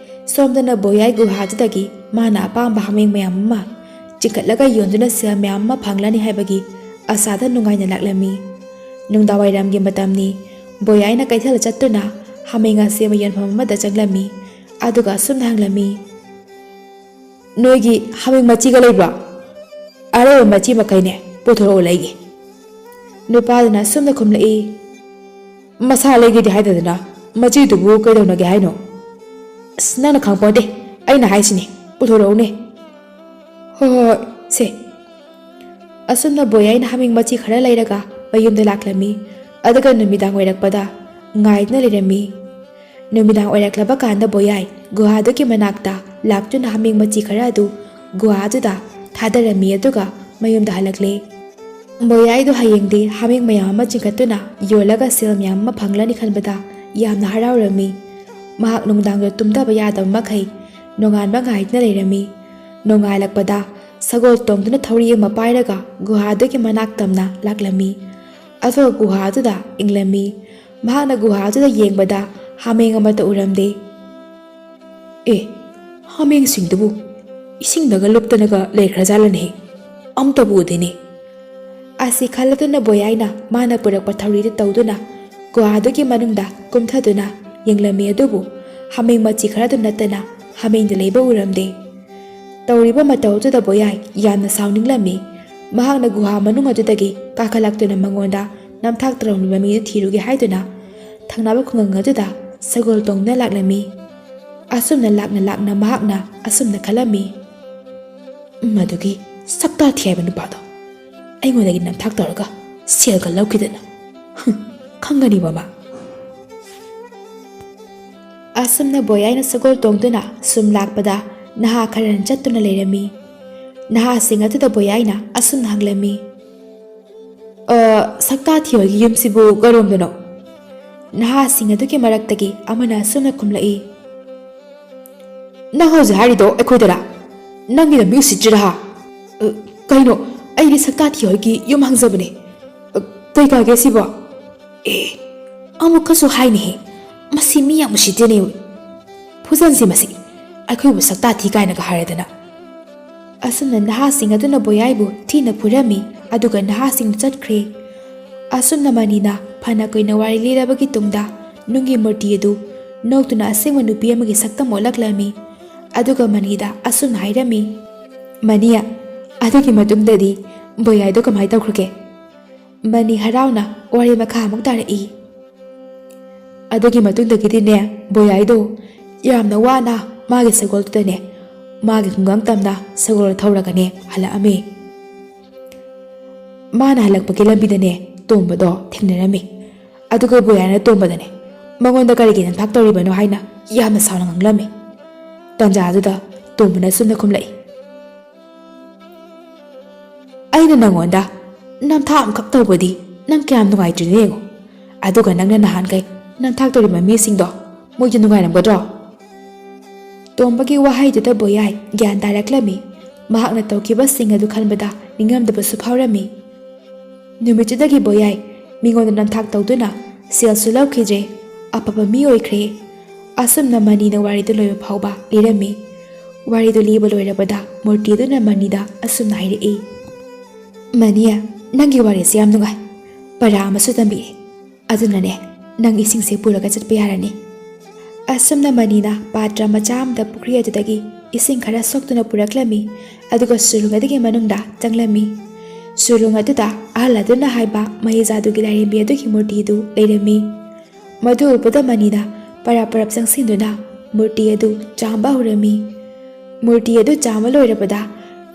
ꯁꯣꯝꯗꯅ ꯕꯣꯌꯥꯏ ꯒꯨꯍꯥꯗꯨꯗꯒꯤ ꯃꯥꯅ ꯑꯄꯥꯝꯕ ꯍꯥꯃꯦꯡ ꯃꯌꯥꯝ ꯑꯃ ꯆꯤꯡꯈꯠꯂꯒ ꯌꯣꯟꯗꯨꯅ ꯁꯦꯜ ꯃꯌꯥꯝ ꯑꯃ ꯐꯪꯂꯅꯤ ꯍꯥꯏꯕꯒꯤ ꯑꯁꯥꯗ ꯅꯨꯡꯉꯥꯏꯅ ꯂꯥꯛꯂꯝꯃꯤ꯫ ꯅꯨꯡꯗꯥꯡꯋꯥꯏꯔꯝꯒꯤ ꯃꯇꯝꯅꯤ꯫ ꯕꯣꯌꯥꯏꯅ ꯀꯩꯊꯦꯜ ꯆꯠꯇꯨꯅ ꯍꯥꯃꯦꯡ ꯑꯁꯦꯝꯕ ꯌꯣꯟꯐꯝ ꯑꯃꯗ ꯆꯪꯂꯝꯃꯤ꯫ ꯑꯗꯨꯒ ꯑꯁꯨꯝꯅ ꯍꯪꯂꯝꯃꯤ, "ꯅꯣꯏꯒꯤ ꯍꯥꯃꯦꯡ ꯃꯆꯤꯒ ꯂꯩꯕ꯭ꯔꯣ? ꯑꯔꯩꯕ ꯃꯆꯤ ꯃꯈꯩꯅꯦ ꯄꯨꯊꯣꯔꯛꯑꯣ ꯂꯩꯒꯦ"꯫ ꯅꯨꯄꯥꯗꯨꯅ ꯑꯁꯨꯝꯅ ꯈꯨꯝꯂꯛꯏ, "ꯃꯁꯥ ꯂꯩꯒꯦꯗꯤ ꯍꯥꯏꯗꯗꯅ, ꯃꯆꯦꯗꯨꯕꯨ ꯀꯩꯗꯧꯅꯒꯦ ꯍꯥꯏꯅꯣ?" "ꯑꯁ, ꯅꯪꯅ ꯈꯪꯄꯣꯟꯇꯦ, ꯑꯩꯅ ꯍꯥꯏꯁꯤꯅꯤ, ꯄꯨꯊꯣꯔꯛꯎꯅꯦ"꯫ "ꯍꯣꯏ, ꯍꯣꯏ, ꯍꯣꯏ, ꯁꯦ"꯫ ꯑꯁꯨꯝꯅ ꯕꯣꯌꯥꯏꯅ ꯍꯥꯃꯦꯡ ꯃꯆꯤ ꯈꯔ ꯂꯩꯔꯒ ꯃꯌꯨꯝꯗ ꯂꯥꯛꯂꯝꯃꯤ꯫ ꯑꯗꯨꯒ ꯅꯨꯃꯤꯗꯥꯡ ꯑꯣꯏꯔꯛꯄꯗ ꯉꯥꯏꯗꯨꯅ ꯂꯩꯔꯝꯃꯤ꯫ ꯅꯨꯃꯤꯗꯥꯡ ꯑꯣꯏꯔꯛꯂꯕ ꯀꯥꯟꯗ ꯕꯣꯌꯥꯏ ꯒꯨꯍꯥꯗꯨꯒꯤ ꯃꯅꯥꯛꯇ ꯂꯥꯛꯇꯨꯅ ꯍꯥꯃꯦꯡ ꯃꯆꯤ ꯈꯔ ꯑꯗꯨ ꯒꯨꯍꯥꯗꯨꯗ ꯊꯥꯗꯔꯝꯃꯤ, ꯑꯗꯨꯒ ꯃꯌꯨꯝꯗ ꯍꯜꯂꯛꯂꯦ꯫ ꯕꯣꯌꯥꯏꯗꯣ ꯍꯌꯦꯡꯗꯤ ꯍꯥꯃꯦꯡ ꯃꯌꯥꯝ ꯑꯃ ꯆꯤꯡꯈꯠꯇꯨꯅ ꯌꯣꯜꯂꯒ ꯁꯦꯜ ꯃꯌꯥꯝ ꯑꯃ ꯐꯪꯂꯅꯤ ꯈꯟꯕꯗ ꯌꯥꯝꯅ ꯍꯔꯥꯎꯔꯝꯃꯤ꯫ ꯃꯍꯥꯛ ꯅꯨꯡꯗꯥꯡꯗ ꯇꯨꯝꯗꯕ ꯌꯥꯗꯕ ꯃꯈꯩ ꯅꯣꯡꯉꯥꯟꯕ ꯉꯥꯏꯗꯨꯅ ꯂꯩꯔꯝꯃꯤ꯫ ꯅꯣꯡꯉꯥꯜꯂꯛꯄꯗ ꯁꯒꯣꯜ ꯇꯣꯡꯗꯨꯅ ꯊꯧꯔꯤ ꯑꯃ ꯄꯥꯏꯔꯒ ꯒꯨꯍꯥꯗꯨꯒꯤ ꯃꯅꯥꯛ ꯇꯝꯅ ꯂꯥꯛꯂꯝꯃꯤ꯫ ꯑꯗꯨꯒ ꯒꯨꯍꯥꯗꯨꯗ ꯏꯪꯂꯝꯃꯤ꯫ ꯃꯍꯥꯛꯅ ꯒꯨꯍꯥꯗꯨꯗ ꯌꯦꯡꯕꯗ ꯍꯥꯃꯦꯡ ꯑꯃꯠꯇ ꯎꯔꯝꯗꯦ꯫ "ꯑꯦ, ꯍꯥꯃꯦꯡꯁꯤꯡꯗꯨꯕꯨ ꯏꯁꯤꯡꯗꯒ ꯂꯨꯞꯇꯅꯒ ꯂꯩꯈ꯭ꯔꯖꯥꯠꯂꯅꯦ? ꯑꯝꯇꯕꯨ ꯎꯗꯦꯅꯦ"꯫ ꯑꯁꯤ ꯈꯜꯂꯗꯨꯅ ꯕꯣꯌꯥꯏꯅ ꯃꯥꯅ ꯄꯨꯔꯛꯄ ꯊꯧꯔꯤꯗꯨ ꯇꯧꯗꯨꯅ ꯒꯨꯍꯥꯗꯨꯒꯤ ꯃꯅꯨꯡꯗ ꯀꯨꯝꯊꯗꯨꯅ ꯌꯦꯡꯂꯝꯃꯤ, ꯑꯗꯨꯕꯨ ꯍꯥꯃꯦꯡ ꯃꯆꯤ ꯈꯔꯗꯨ ꯅꯠꯇꯅ ꯍꯥꯃꯦꯡꯗ ꯂꯩꯕ ꯎꯔꯝꯗꯦ꯫ ꯇꯧꯔꯤꯕ ꯃꯇꯧ ꯑꯗꯨꯗ ꯕꯣꯌꯥꯏ ꯌꯥꯝꯅ ꯁꯥꯎꯅꯤꯡꯂꯝꯃꯤ꯫ ꯃꯍꯥꯛꯅ ꯒꯨꯍꯥ ꯃꯅꯨꯡ ꯑꯗꯨꯗꯒꯤ ꯀꯥꯈꯠꯂꯛꯇꯨꯅ ꯃꯉꯣꯟꯗ ꯅꯝꯊꯥꯛ ꯇꯧꯔꯝꯂꯤꯕ ꯃꯤꯗꯨ ꯊꯤꯔꯨꯒꯦ ꯍꯥꯏꯗꯨꯅ ꯊꯪꯅꯕ ꯈꯨꯡꯒꯪ ꯑꯗꯨꯗ ꯁꯒꯣꯜ ꯇꯣꯡꯗꯨꯅ ꯂꯥꯛꯂꯝꯃꯤ꯫ ꯑꯁꯨꯝꯅ ꯂꯥꯛꯅ ꯂꯥꯛꯅ ꯃꯍꯥꯛꯅ ꯑꯁꯨꯝꯅ ꯈꯜꯂꯝꯃꯤ, "ꯃꯗꯨꯒꯤ ꯁꯛꯇꯥ ꯊꯤ ꯍꯥꯏꯕ ꯅꯨꯄꯥꯗꯣ ꯑꯩꯉꯣꯟꯗꯒꯤ ꯅꯝꯊꯥꯛ ꯇꯧꯔꯒ ꯁꯦꯜꯒ ꯂꯧꯈꯤꯗꯅ, ꯍꯨꯝ, ꯈꯪꯒꯅꯤꯕ ꯃꯥ"꯫ ꯑꯁꯨꯝꯅ ꯕꯣꯌꯥꯏꯅ ꯁꯒꯣꯜ ꯇꯣꯡꯗꯨꯅ ꯁꯨꯝ ꯂꯥꯛꯄꯗ ꯅꯍꯥ ꯈꯔꯅ ꯆꯠꯇꯨꯅ ꯂꯩꯔꯝꯃꯤ꯫ ꯅꯍꯥꯁꯤꯡ ꯑꯗꯨꯗ ꯕꯣꯌꯥꯏꯅ ꯑꯁꯨꯝꯅ ꯍꯪꯂꯝꯃꯤ, "ꯑ, ꯁꯛꯇꯥ ꯊꯤꯍꯣꯏꯒꯤ ꯌꯨꯝꯁꯤꯕꯨ ꯀꯔꯣꯝꯗꯅꯣ?" ꯅꯍꯥꯁꯤꯡ ꯑꯗꯨꯒꯤ ꯃꯔꯛꯇꯒꯤ ꯑꯃꯅ ꯑꯁꯨꯝꯅ ꯈꯨꯝꯂꯛꯏ, "ꯅꯪ ꯍꯧꯖꯤꯛ ꯍꯥꯏꯔꯤꯗꯣ ꯑꯩꯈꯣꯏꯗꯔꯥ? ꯅꯪꯒꯤ ꯂꯝꯕꯤ ꯎꯁꯤꯠꯇ꯭ꯔꯤꯔꯥ ꯍꯥ? ꯑ, ꯀꯩꯅꯣ, ꯑꯩꯗꯤ ꯁꯛꯇꯥ ꯊꯤꯍꯣꯏꯒꯤ ꯌꯨꯝ ꯍꯪꯖꯕꯅꯦ꯫ ꯑ, ꯀꯩ ꯀꯥꯏꯒꯦ ꯁꯤꯕꯣ?" "ꯑꯦ, ꯑꯃꯨꯛꯀꯁꯨ ꯍꯥꯏꯅꯦꯍꯦ, ꯃꯁꯤ ꯃꯤ ꯌꯥꯝ ꯎꯁꯤꯠꯇꯦꯅꯦ꯫ ꯐꯨꯖꯟꯁꯤ ꯃꯁꯤ, ꯑꯩꯈꯣꯏꯕꯨ ꯁꯛꯇꯥ ꯊꯤ ꯀꯥꯏꯅꯒ ꯍꯥꯏꯔꯗꯅ"꯫ ꯑꯁꯨꯝꯅ ꯅꯍꯥꯁꯤꯡ ꯑꯗꯨꯅ ꯕꯣꯌꯥꯏꯕꯨ ꯊꯤꯅ ꯐꯨꯔꯝꯃꯤ, ꯑꯗꯨꯒ ꯅꯍꯥꯁꯤꯡꯗꯨ ꯆꯠꯈ꯭ꯔꯦ꯫ ꯑꯁꯨꯝꯅ ꯃꯅꯤꯅ ꯐꯅ ꯀꯨꯏꯅ ꯋꯥꯔꯤ ꯂꯤꯔꯕꯒꯤ ꯇꯨꯡꯗ ꯅꯨꯡꯒꯤ ꯃꯨꯔꯇꯤ ꯑꯗꯨ ꯅꯣꯛꯇꯨꯅ ꯑꯁꯦꯡꯕ ꯅꯨꯄꯤ ꯑꯃꯒꯤ ꯁꯛꯇꯝ ꯑꯣꯜꯂꯛꯂꯝꯃꯤ꯫ ꯑꯗꯨꯒ ꯃꯅꯤꯗ ꯑꯁꯨꯝꯅ ꯍꯥꯏꯔꯝꯃꯤ, "ꯃꯅꯤ, ꯑꯗꯨꯒꯤ ꯃꯇꯨꯡꯗꯗꯤ ꯕꯣꯌꯥꯏꯗꯣ ꯀꯃꯥꯏ ꯇꯧꯈ꯭ꯔꯒꯦ?" ꯃꯅꯤ ꯍꯔꯥꯎꯅ ꯋꯥꯔꯤ ꯃꯈꯥ ꯑꯃꯨꯛ ꯇꯥꯔꯛꯏ꯫ ꯑꯗꯨꯒꯤ ꯃꯇꯨꯡꯗꯒꯤꯗꯤꯅꯦ, ꯕꯣꯌꯥꯏꯗꯣ ꯌꯥꯝꯅ ꯋꯥꯅ ꯃꯥꯒꯤ ꯁꯒꯣꯜꯗꯨꯗꯅꯦ, ꯃꯥꯒꯤ ꯈꯨꯡꯒꯪ ꯇꯝꯅ ꯁꯒꯣꯜ ꯊꯧꯔꯒꯅꯦ ꯍꯜꯂꯛꯑꯝꯃꯤ꯫ ꯃꯥꯅ ꯍꯜꯂꯛꯄꯒꯤ ꯂꯝꯕꯤꯗꯅꯦ ꯇꯣꯝꯕꯗꯣ ꯊꯦꯡꯅꯔꯝꯃꯤ꯫ ꯑꯗꯨꯒ ꯕꯣꯌꯥꯏꯅ ꯇꯣꯝꯕꯗꯅꯦ, ꯃꯉꯣꯟꯗ ꯀꯔꯤꯒꯤ ꯅꯝꯊꯥꯛ ꯇꯧꯔꯤꯕꯅꯣ ꯍꯥꯏꯅ ꯌꯥꯝꯅ ꯁꯥꯎꯅ ꯉꯥꯡꯂꯝꯃꯤ꯫ ꯇꯥꯟꯖꯥ ꯑꯗꯨꯗ ꯇꯣꯝꯕꯅ ꯑꯁꯨꯝꯅ ꯈꯨꯝꯂꯛꯏ, "ꯑꯩꯅ ꯅꯪꯉꯣꯟꯗ ꯅꯝꯊꯥꯛ ꯑꯃꯈꯛ ꯇꯧꯕꯗꯤ ꯅꯪ ꯀꯌꯥꯝ ꯅꯨꯡꯉꯥꯏꯇ꯭ꯔꯤꯅꯣ ꯌꯦꯡꯉꯨ꯫ ꯑꯗꯨꯒ ꯅꯪꯅ ꯅꯍꯥꯟꯈꯩ ꯅꯝꯊꯥꯛ ꯇꯧꯔꯤꯕ ꯃꯤꯁꯤꯡꯗꯣ ꯃꯣꯏꯗꯤ ꯅꯨꯡꯉꯥꯏꯔꯝꯒꯗ꯭ꯔꯣ?" ꯇꯣꯝꯕꯒꯤ ꯋꯥꯍꯩꯗꯨꯗ ꯕꯣꯌꯥꯏ ꯒ꯭ꯌꯥꯟ ꯇꯥꯔꯛꯂꯝꯃꯤ꯫ ꯃꯍꯥꯛꯅ ꯇꯧꯈꯤꯕꯁꯤꯡ ꯑꯗꯨ ꯈꯟꯕꯗ ꯅꯤꯡꯉꯝꯗꯕꯁꯨ ꯐꯥꯎꯔꯝꯃꯤ꯫ ꯅꯨꯃꯤꯠꯇꯨꯗꯒꯤ ꯕꯣꯌꯥꯏ ꯃꯤꯉꯣꯟꯗ ꯅꯝꯊꯥꯛ ꯇꯧꯗꯨꯅ ꯁꯦꯜꯁꯨ ꯂꯧꯈꯤꯗ꯭ꯔꯦ, ꯑꯐꯕ ꯃꯤ ꯑꯣꯏꯈ꯭ꯔꯦ꯫ ꯑꯁꯨꯝꯅ ꯃꯅꯤꯅ ꯋꯥꯔꯤꯗꯨ ꯂꯣꯏꯕ ꯐꯥꯎꯕ ꯂꯤꯔꯝꯃꯤ꯫ ꯋꯥꯔꯤꯗꯨ ꯂꯤꯕ ꯂꯣꯏꯔꯕꯗ ꯃꯨꯔꯇꯤ ꯑꯗꯨꯅ ꯃꯅꯤꯗ ꯑꯁꯨꯝꯅ ꯍꯥꯏꯔꯛꯏ, "ꯃꯅꯤ, ꯅꯪꯒꯤ ꯋꯥꯔꯤꯁꯤ ꯌꯥꯝ ꯅꯨꯡꯉꯥꯏ꯫ ꯄꯔꯥ ꯑꯃꯁꯨ ꯇꯝꯕꯤꯔꯦ꯫ ꯑꯗꯨꯅꯅꯦ, ꯅꯪ ꯏꯁꯤꯡꯁꯦ ꯄꯨꯔꯒ ꯆꯠꯄ ꯌꯥꯔꯅꯤ꯫" ꯑꯁꯨꯝꯅ ꯃꯅꯤꯅ ꯄꯥꯇ꯭ꯔ ꯃꯆꯥ ꯑꯃꯗ ꯄꯨꯈ꯭ꯔꯤ ꯑꯗꯨꯗꯒꯤ ꯏꯁꯤꯡ ꯈꯔ ꯁꯣꯛꯇꯨꯅ ꯄꯨꯔꯛꯂꯝꯃꯤ꯫ ꯑꯗꯨꯒ ꯁꯨꯔꯨꯡ ꯑꯗꯨꯒꯤ ꯃꯅꯨꯡꯗ ꯆꯪꯂꯝꯃꯤ꯫ ꯁꯨꯔꯨꯡ ꯑꯗꯨꯗ ꯑꯍꯜ ꯑꯗꯨꯅ ꯍꯥꯏꯕ ꯃꯍꯩꯖꯥꯗꯨꯒꯤ ꯂꯥꯏꯔꯦꯝꯕꯤ ꯑꯗꯨꯒꯤ ꯃꯨꯔꯇꯤꯗꯨ ꯂꯩꯔꯝꯃꯤ꯫ ꯃꯗꯨ ꯎꯕꯗ ꯃꯅꯤꯅ ꯄꯔꯞ ꯄꯔꯞ ꯆꯪꯁꯤꯟꯗꯨꯅ ꯃꯨꯔꯇꯤ ꯑꯗꯨ ꯆꯥꯝꯕ ꯍꯧꯔꯝꯃꯤ꯫ ꯃꯨꯔꯇꯤ ꯑꯗꯨ ꯆꯥꯝꯕ ꯂꯣꯏꯔꯕꯗ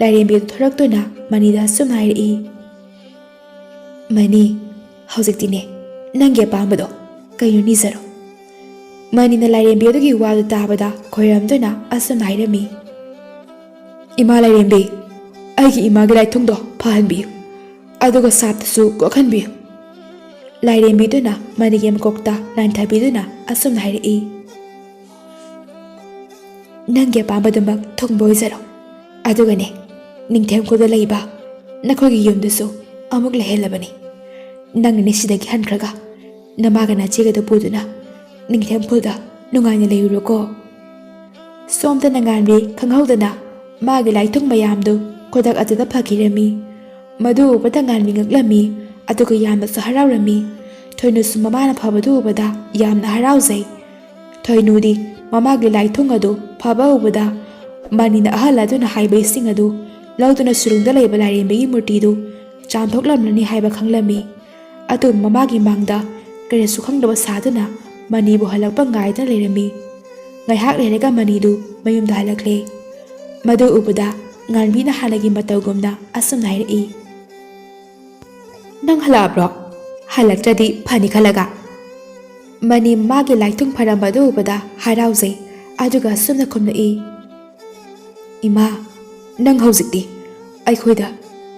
ꯂꯥꯏꯔꯦꯝꯕꯤ ꯑꯗꯨ ꯊꯣꯔꯛꯇꯨꯅ ꯃꯅꯤꯗ ꯑꯁꯨꯝꯅ ꯍꯥꯏꯔꯛꯏ, "ꯃꯅꯤ, ꯍꯧꯖꯤꯛꯇꯤꯅꯦ, ꯅꯪꯒꯤ ꯑꯄꯥꯝꯕꯗꯣ ꯀꯩꯅꯣ ꯅꯤꯖꯔꯣ꯫" ꯃꯅꯤꯅ ꯂꯥꯏꯔꯦꯝꯕꯤ ꯑꯗꯨꯒꯤ ꯋꯥꯗꯨ ꯇꯥꯕꯗ ꯈꯣꯏꯔꯝꯗꯨꯅ ꯑꯁꯨꯝꯅ ꯍꯥꯏꯔꯝꯃꯤ, "ꯏꯃꯥ ꯂꯥꯏꯔꯦꯝꯕꯤ, ꯑꯩꯒꯤ ꯏꯃꯥꯒꯤ ꯂꯥꯏꯊꯨꯡꯗꯣ ꯐꯍꯟꯕꯤꯌꯨ, ꯑꯗꯨꯒ ꯁꯥꯞꯇꯨꯁꯨ ꯀꯣꯛꯍꯟꯕꯤꯌꯨ꯫" ꯂꯥꯏꯔꯦꯝꯕꯤꯗꯨꯅ ꯃꯅꯤꯒꯤ ꯃꯀꯣꯛꯇ ꯅꯥꯟꯊꯕꯤꯗꯨꯅ ꯑꯁꯨꯝꯅ ꯍꯥꯏꯔꯛꯏ, "ꯅꯪꯒꯤ ꯑꯄꯥꯝꯕꯗꯨꯃꯛ ꯊꯨꯡꯕ ꯑꯣꯏꯖꯔꯣ꯫ ꯑꯗꯨꯒꯅꯦ, ꯅꯤꯡꯊꯦꯝ ꯈꯨꯜꯗ ꯂꯩꯕ ꯅꯈꯣꯏꯒꯤ ꯌꯨꯝꯗꯨꯁꯨ ꯑꯃꯨꯛ ꯂꯩꯍꯜꯂꯕꯅꯤ꯫ ꯅꯪꯅꯅꯦ ꯁꯤꯗꯒꯤ ꯍꯟꯈ꯭ꯔꯒ ꯅꯃꯥꯒ ꯅꯆꯦꯒꯗꯨ ꯄꯨꯗꯨꯅ ꯅꯤꯡꯊꯦꯝ ꯈꯨꯜꯗ ꯅꯨꯡꯉꯥꯏꯅ ꯂꯩꯔꯨꯔꯣꯀꯣ꯫" ꯁꯣꯝꯗꯅ ꯉꯥꯟꯕꯤ ꯈꯪꯍꯧꯗꯅ ꯃꯥꯒꯤ ꯂꯥꯏꯊꯨꯡ ꯃꯌꯥꯝꯗꯨ ꯈꯨꯗꯛ ꯑꯗꯨꯗ ꯐꯈꯤꯔꯝꯃꯤ꯫ ꯃꯗꯨ ꯎꯕꯗ ꯉꯥꯟꯕꯤ ꯉꯛꯂꯝꯃꯤ, ꯑꯗꯨꯒ ꯌꯥꯝꯅꯁꯨ ꯍꯔꯥꯎꯔꯝꯃꯤ꯫ ꯊꯣꯏꯅꯨꯁꯨ ꯃꯃꯥꯅ ꯐꯕꯗꯨ ꯎꯕꯗ ꯌꯥꯝꯅ ꯍꯔꯥꯎꯖꯩ꯫ ꯊꯣꯏꯅꯨꯗꯤ ꯃꯃꯥꯒꯤ ꯂꯥꯏꯊꯨꯡ ꯑꯗꯨ ꯐꯕ ꯎꯕꯗ ꯃꯅꯤꯅ ꯑꯍꯜ ꯑꯗꯨꯅ ꯍꯥꯏꯕ ꯏꯁꯤꯡ ꯑꯗꯨ ꯂꯧꯗꯨꯅ ꯁꯨꯔꯨꯡꯗ ꯂꯩꯕ ꯂꯥꯏꯔꯦꯝꯕꯤꯒꯤ ꯃꯨꯔꯇꯤꯗꯨ ꯆꯥꯝꯊꯣꯛꯂꯝꯂꯅꯤ ꯍꯥꯏꯕ ꯈꯪꯂꯝꯃꯤ꯫ ꯑꯗꯨꯕꯨ ꯃꯃꯥꯒꯤ ꯃꯥꯡꯗ ꯀꯔꯤꯁꯨ ꯈꯪꯗꯕ ꯁꯥꯗꯨꯅ ꯃꯅꯤꯕꯨ ꯍꯜꯂꯛꯄ ꯉꯥꯏꯗꯨꯅ ꯂꯩꯔꯝꯃꯤ꯫ ꯉꯥꯏꯍꯥꯛ ꯂꯩꯔꯒ ꯃꯅꯤꯗꯨ ꯃꯌꯨꯝꯗ ꯍꯜꯂꯛꯂꯦ꯫ ꯃꯗꯨ ꯎꯕꯗ ꯉꯥꯟꯕꯤꯅ ꯍꯥꯟꯅꯒꯤ ꯃꯇꯧꯒꯨꯝꯅ ꯑꯁꯨꯝꯅ ꯍꯥꯏꯔꯛꯏ, "ꯅꯪ ꯍꯜꯂꯛꯑꯕ꯭ꯔꯣ? ꯍꯜꯂꯛꯇ꯭ꯔꯗꯤ ꯐꯅꯤ ꯈꯜꯂꯒ?" ꯃꯅꯤ ꯃꯥꯒꯤ ꯂꯥꯏꯊꯨꯡ ꯐꯔꯝꯕ ꯑꯗꯨ ꯎꯕꯗ ꯍꯔꯥꯎꯖꯩ, ꯑꯗꯨꯒ ꯑꯁꯨꯝꯅ ꯈꯨꯝꯂꯛꯏ, "ꯏꯃꯥ, ꯅꯪ ꯍꯧꯖꯤꯛꯇꯤ ꯑꯩꯈꯣꯏꯗ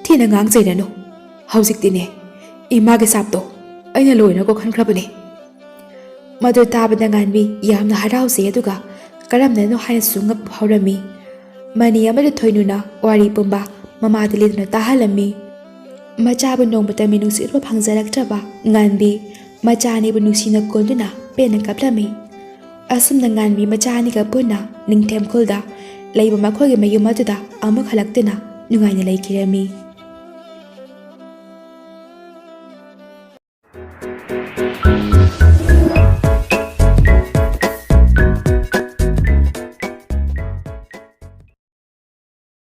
ꯊꯤꯅ ꯉꯥꯡꯖꯩꯔꯅꯨ꯫ ꯍꯧꯖꯤꯛꯇꯤꯅꯦ, ꯏꯃꯥꯒꯤ ꯁꯥꯞꯇꯣ ꯑꯩꯅ ꯂꯣꯏꯅ ꯀꯣꯛꯍꯟꯈ꯭ꯔꯕꯅꯦ꯫" ꯃꯗꯨ ꯇꯥꯕꯗ ꯉꯥꯟꯕꯤ ꯌꯥꯝꯅ ꯍꯔꯥꯎꯖꯩ, ꯑꯗꯨꯒ ꯀꯔꯝꯅꯅꯣ ꯍꯥꯏꯅꯁꯨ ꯉꯛꯄ ꯐꯥꯎꯔꯝꯃꯤ꯫ ꯃꯅꯤ ꯑꯃꯗꯤ ꯊꯣꯏꯅꯨꯅ ꯋꯥꯔꯤ ꯄꯨꯝꯕ ꯃꯃꯥꯗ ꯂꯤꯗꯨꯅ ꯇꯥꯍꯜꯂꯝꯃꯤ꯫ ꯃꯆꯥꯕꯨ ꯅꯣꯡꯃꯇ ꯃꯤꯅꯨꯡꯁꯤ ꯎꯠꯄ ꯐꯪꯖꯔꯛꯇ꯭ꯔꯕ ꯉꯥꯟꯕꯤ ꯃꯆꯥ ꯑꯅꯤꯕꯨ ꯅꯨꯡꯁꯤꯅ ꯀꯣꯟꯗꯨꯅ ꯄꯦꯟꯅ ꯀꯞꯂꯝꯃꯤ꯫ ꯑꯁꯨꯝꯅ ꯉꯥꯟꯕꯤ ꯃꯆꯥ ꯑꯅꯤꯒ ꯄꯨꯟꯅ ꯅꯤꯡꯊꯦꯝ ꯈꯨꯜꯗ ꯂꯩꯕ ꯃꯈꯣꯏꯒꯤ ꯃꯌꯨꯝ ꯑꯗꯨꯗ ꯑꯃꯨꯛ ꯍꯜꯂꯛꯇꯨꯅ ꯅꯨꯡꯉꯥꯏꯅ ꯂꯩꯈꯤꯔꯝꯃꯤ꯫